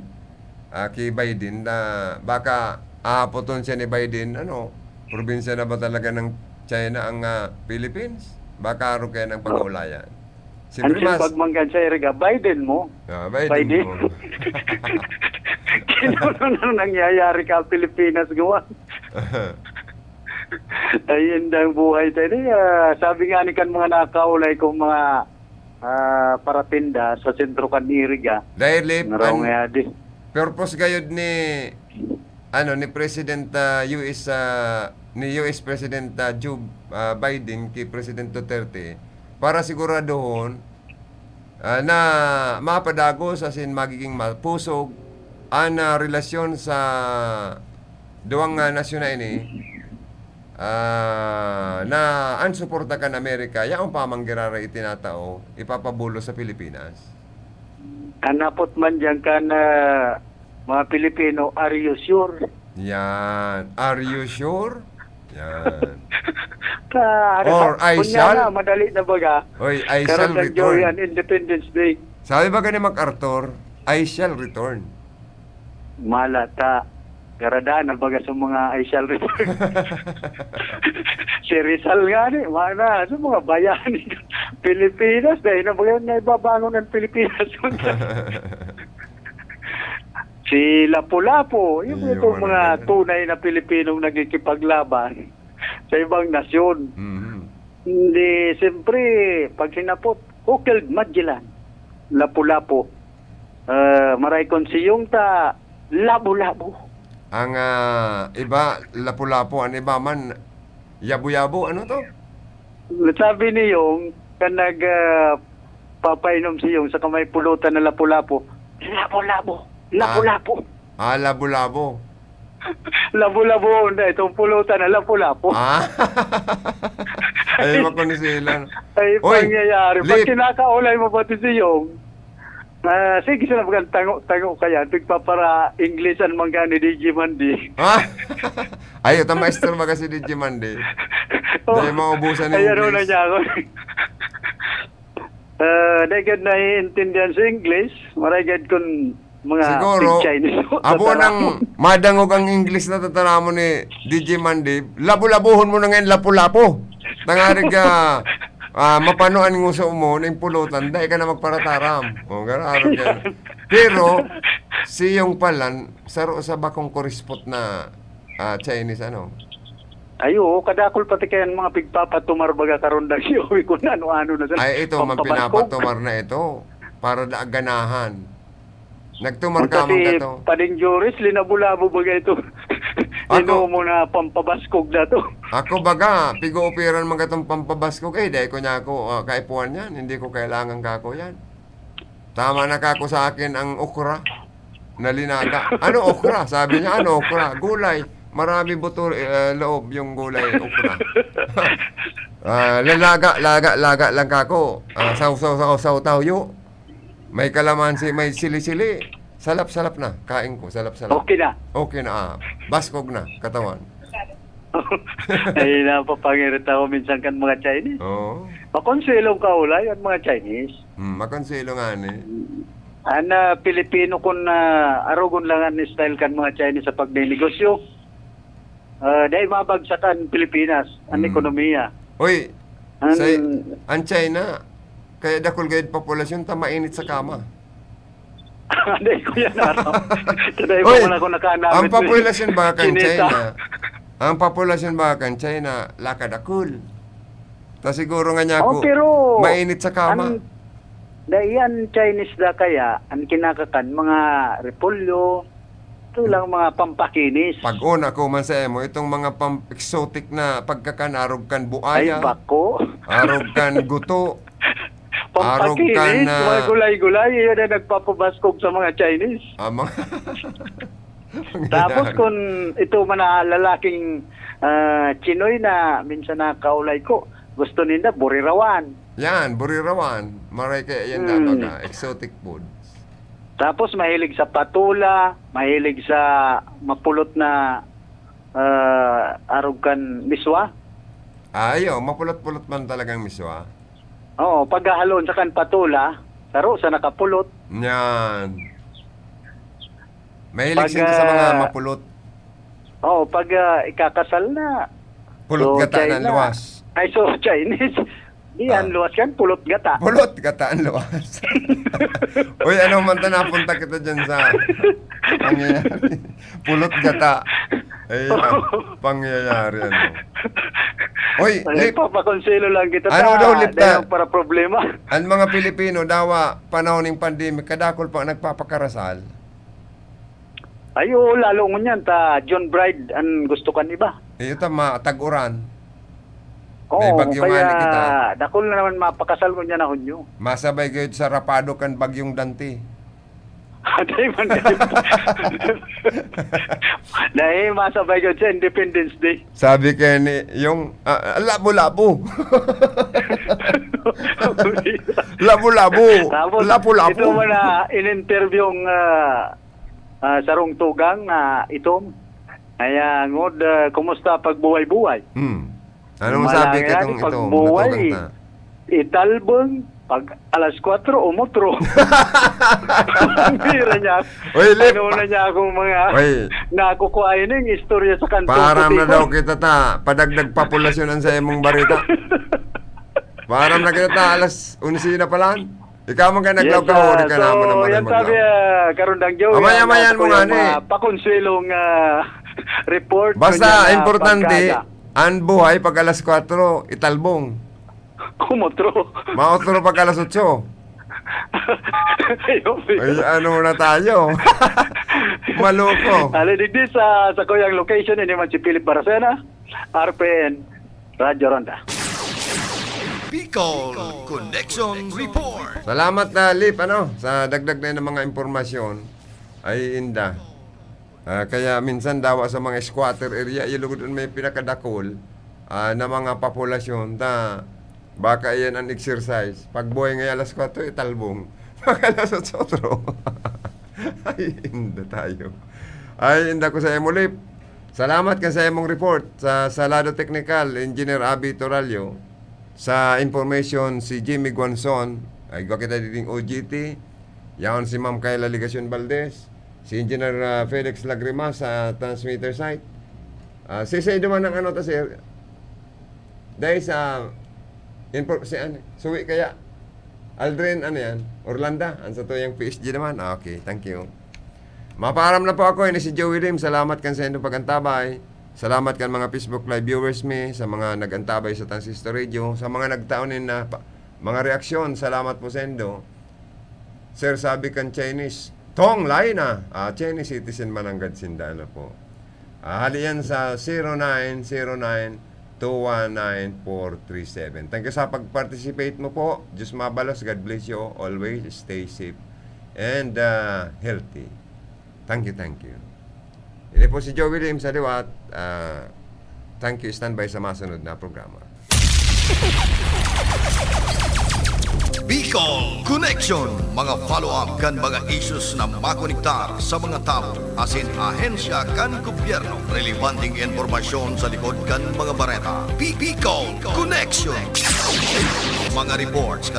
ah, ki Biden na baka aapoton siya ni Biden, ano, probinsya na ba talaga ng China ang, ah, Philippines? Baka aro kaya ng pag-aulayan. Ano Siyempre, mas pagmanggan sa iriga? Biden mo? Ah, Biden Biden? mo. Kino na nang nangyayari ka, Pilipinas, gawa? Ayun daw buhay tayo. Di, ah, sabi nga ni kan mga nakaulay kong mga, ah, paratinda sa sentro kan Iriga. Dahil, Lip, Naraw an nga di. purpose gayod ni, ano, ni President, ah, U S, ah, ni U S President, ah, Joe, ah, Biden kay President Duterte para siguradohon ah, na mapadagos asin magiging mapusog an, ah, relasyon sa duwang, ah, nasyon na ini, ah, na an suporta kan Amerika, yaon pa man giraray itinatao, ipapabulos sa Pilipinas. An apot man diyan kan, ah, mga Pilipino, "Are you sure?" Yan. "Are you sure?" Yan. Ka-, Or, "I kunya shall." na, madali na baga. Oy, "I shall Karon lang, Joey, return." an Independence Day. Sabi ba gani MacArthur, "I shall return"? Mala ta. Garada na baga sa mga "I shall return." Si Rizal nga ni, mana, sa mga bayani. Pilipinas, dahil na baga na ibabangon ang Pilipinas. Si Lapu-Lapu, yung Iyo, itong mga mga ganyan. tunay na Pilipinong nagkikipaglaban sa ibang nasyon. Mhm. Hindi, siyempre, pag hinapot, "Who killed Magellan?" Lapu-Lapu. Ah, maray kon siyong ta, labo-labo. Ang, ah, iba, lapu-lapu. Ang iba man, yabo-yabo. Ano to? Sabi ni Yong, kan nag, ah, papainom si Yong sa kamay pulutan na lapu-lapu, "Labo-labo! Ah. Labo-labo!" Ah, labo-labo. Labo-labo, na itong pulutan na lapu-lapu. Ah. Ay, makonsilan. Ay, Oy, pangyayari. Pag Lip. Kinakaulay mo pati si Yong, ah, sige sila magandang tango-tango kaya, pigpapara-English an mangga ni D J Mandy. Ah? Ay, ito, maestro baga si D J Mandy. Oh. Dahil maubusan ng Ay, ano na English. Niya ako. Ah, dahil ka naiintindihan sa English, maray gad kun mga Siguro, big Chinese mo, abo tatara nang mo. Madangog ang English na tatara mo ni D J Mandy, labo-labuhon mo na ngayon, lapu-lapu. Tangarig ka, ah, mapano an nguso mo, na impulutan, dai ka na magparataram. O, garo-, garo ka. Pero, siyong palan, saro sa bakong kurispot na, ah, Chinese, ano? Ay, oo, kadakol pati kaya ang mga pigpapatumar baga karon dagyowi kung ano-ano na sa Ay, ito, man pampabaskog. Pinapatumar na ito. Para da ganahan. Nagtumar Punta ka man si kato. Pading Joris, linabo-labo baga ito. Ako Inumo na pampabaskog na to. Ako baga, pig-ooperan man katong pampabaskog. Eh, dai ko niya ako, ah, kaipuhan yan. Hindi ko kailangan kako yan. Tama na kako sa akin ang okra na linaga. "Ano okra?" Sabi niya, "Ano okra?" "Gulay. Marami buto, eh, loob yung gulay, okra." Ah, lalaga, laga, laga lang kako. Ah, sawsaw, sawsaw, tawyo. May kalamansi, may sili-sili. Salap-salap na. Kain ko, salap-salap. Okay na. Okay na, ah. Baskog na, katawan. Ay, napapangirita ako minsan kan mga Chinese. Oo. Makonsuelo ang kaulay ang mga Chinese. Hmm, makonsuelo nga ni. Ang, ah, Pilipino kun, ah, arogon lang ang style kan mga Chinese sa pagnenegosyo. Ah, dahil mabagsak ang Pilipinas, ang Hmm. ekonomiya. Uy, Ang sa, ang China, kaya dakul gayud populasyon ta mainit sa kama. Dai ko yan aram. Dai pa Uy, man ako nakaanamit ang mo eh. Populasyon ba kan Chinita. China? Ang populasyon ba kan China, laka dakul. Ta siguro nga niya Oh, ako, pero mainit sa kama. Ang, dai yan Chinese da kaya, ang kinakakan, mga repolyo, ito lang mga pampakinis. Pag-una ko man sa imo, itong mga pam-, exotic na pagkakan, arog kan Ay, buaya, bako. Arog kan guto, Pampakinis, arog kan, ah, mga gulay-gulay, yun ang nagpapabaskog sa mga Chinese. Ah, mga Tapos kung ito man na lalaking, ah, Chinoy na minsan nakaulay ko, gusto ninda burirawan. Yan, burirawan. Maray kaya yan Hmm. na mga exotic foods. Tapos mahilig sa patola, mahilig sa mapulot na, ah, arog kan miswa. Ah, ayo, mapulot-pulot man talagang miswa. Oo, paghahalon sa kan patola, saro sa nakapulot. Yan. Mahilig Pag, sila sa mga ah, mapulot. Oo, pag, ah, ikakasal na. Pulot So, gata China. Ng luwas. Ay, so, Chinese. Di, Ah. Ang luwas yan, pulot gata. Pulot gata ang luwas. Uy, ano man ta, napunta kita dyan sa pangyayari. Pulot gata. Ay, ah, pangyayari, ano. Uy, Ay, Lip. Papakonselo lang kita Ano ta, daw, Lip, dahil ta? Para problema. Ang mga Pilipino, dawa, panahon ng pandemic, kadakol pa nagpapakarasal. Ay, oo, lalo ngunyan, ta June bride, ang gusto kan iba. Eh, ito, ma-, tag-uran. Oo, May bagyo kaya nga ni kita. Dakul na naman mapakasal ngunyan na Hunyo. Masabay gayud sa rapado kan Bagyong Dante. Dai man kayo. Dai, masabay gayud sa Independence Day. Sabi kaya ni, yung, ah, ah, labo-labo. Labo-labo. Tapos, Lapu-lapu. Ito man na in-interview ang, ah, ah, sarong tugang na itom. Kaya, ngod, ah, kumusta pagbuhay-buhay? Hmm. Anong Malangyan, sabi kitong ito? Pagbuhay, natugang ta. Italbong, pag alas kwatro, umutro. Ang bira niya. Oy, Lip. Ano na niya akong mga Oy. Nakukuha yun yung istorya sa kanto. Paaram na daw kita ta. Padagdag populasyon ang sa imong barita. Paaram na kita ta. Alas onse na pala. Ikaw man ka Yes, naglaw ka, ah, huli ka so, naman naman yan ang sabi, maglaw. Ah, Karundang Joey, Amay-amayan ang mo ako nga yung, ni. Ah, pakonsuelong, ah, report, Basta, kunya na importante, pagkaga. Ang buhay pag alas kwatro, italbong. Kumotro. Maotro pag alas otso. Ayun. Ay, ano na tayo? Maloko. Ali, digdi sa, sa kuyang location, ini man si Philip Baracena, R P N, Radyo Ronda. Bicol Connection Report. Salamat na, Lip, ano, sa dagdag na ng mga impormasyon. Ay, inda. Ah, kaya minsan dawa sa mga squatter area, yung lugod may pinakadakol ah, na mga populasyon, ta baka iyan ang exercise. Pag buhay nga alas kwatro, italbong. Pag alas otso, otro. Ay, inda tayo. Ay, inda ko sa imo, Lip. Salamat kan sa imong report sa, sa lado technical, Engineer Abby Torallo. Sa information, si Jimmy Guanzon, ay, igwa kita diding O G T. Yaon si Ma'am Kayla Legacion Valdez, si Engineer ah, Felix Lagrima sa transmitter site. Ah, si sa duman ng ano ta, sir? Dahil sa info, si ano, suwi kaya? Aldrin, ano yan? Orlanda, ang sa tuyang P S G naman. Ah, okay, thank you. Mapaaram na po ako, ini si Joey Lim. Salamat kan sa inyong pag-antabay. Salamat kan mga Facebook Live viewers mi, sa mga nag-antabay sa Transistor Radio, sa mga nagtaon nin na pa- mga reaksyon. Salamat po sa indo. Sir, sabi kan Chinese, Tong, lain na! Ah, Chinese citizen mananggad sinda, ano po. Ah, hali yan sa zero nine zero nine two one nine four three seven. Thank you sa pag-participate mo po. Diyos mabalos. God bless you. Always stay safe and ah, healthy. Thank you, thank you. Ini po si Joey Lim sa liwat. Ah, thank you. Standby sa masunod na programa. Bicol Connection. Mga follow-up kan mga issues na makonektar sa mga tawo asin ahensya kan gobyerno. Relebanteng impormasyon sa likod kan mga bareta. Bi- Bicol Connection. Mga reports kan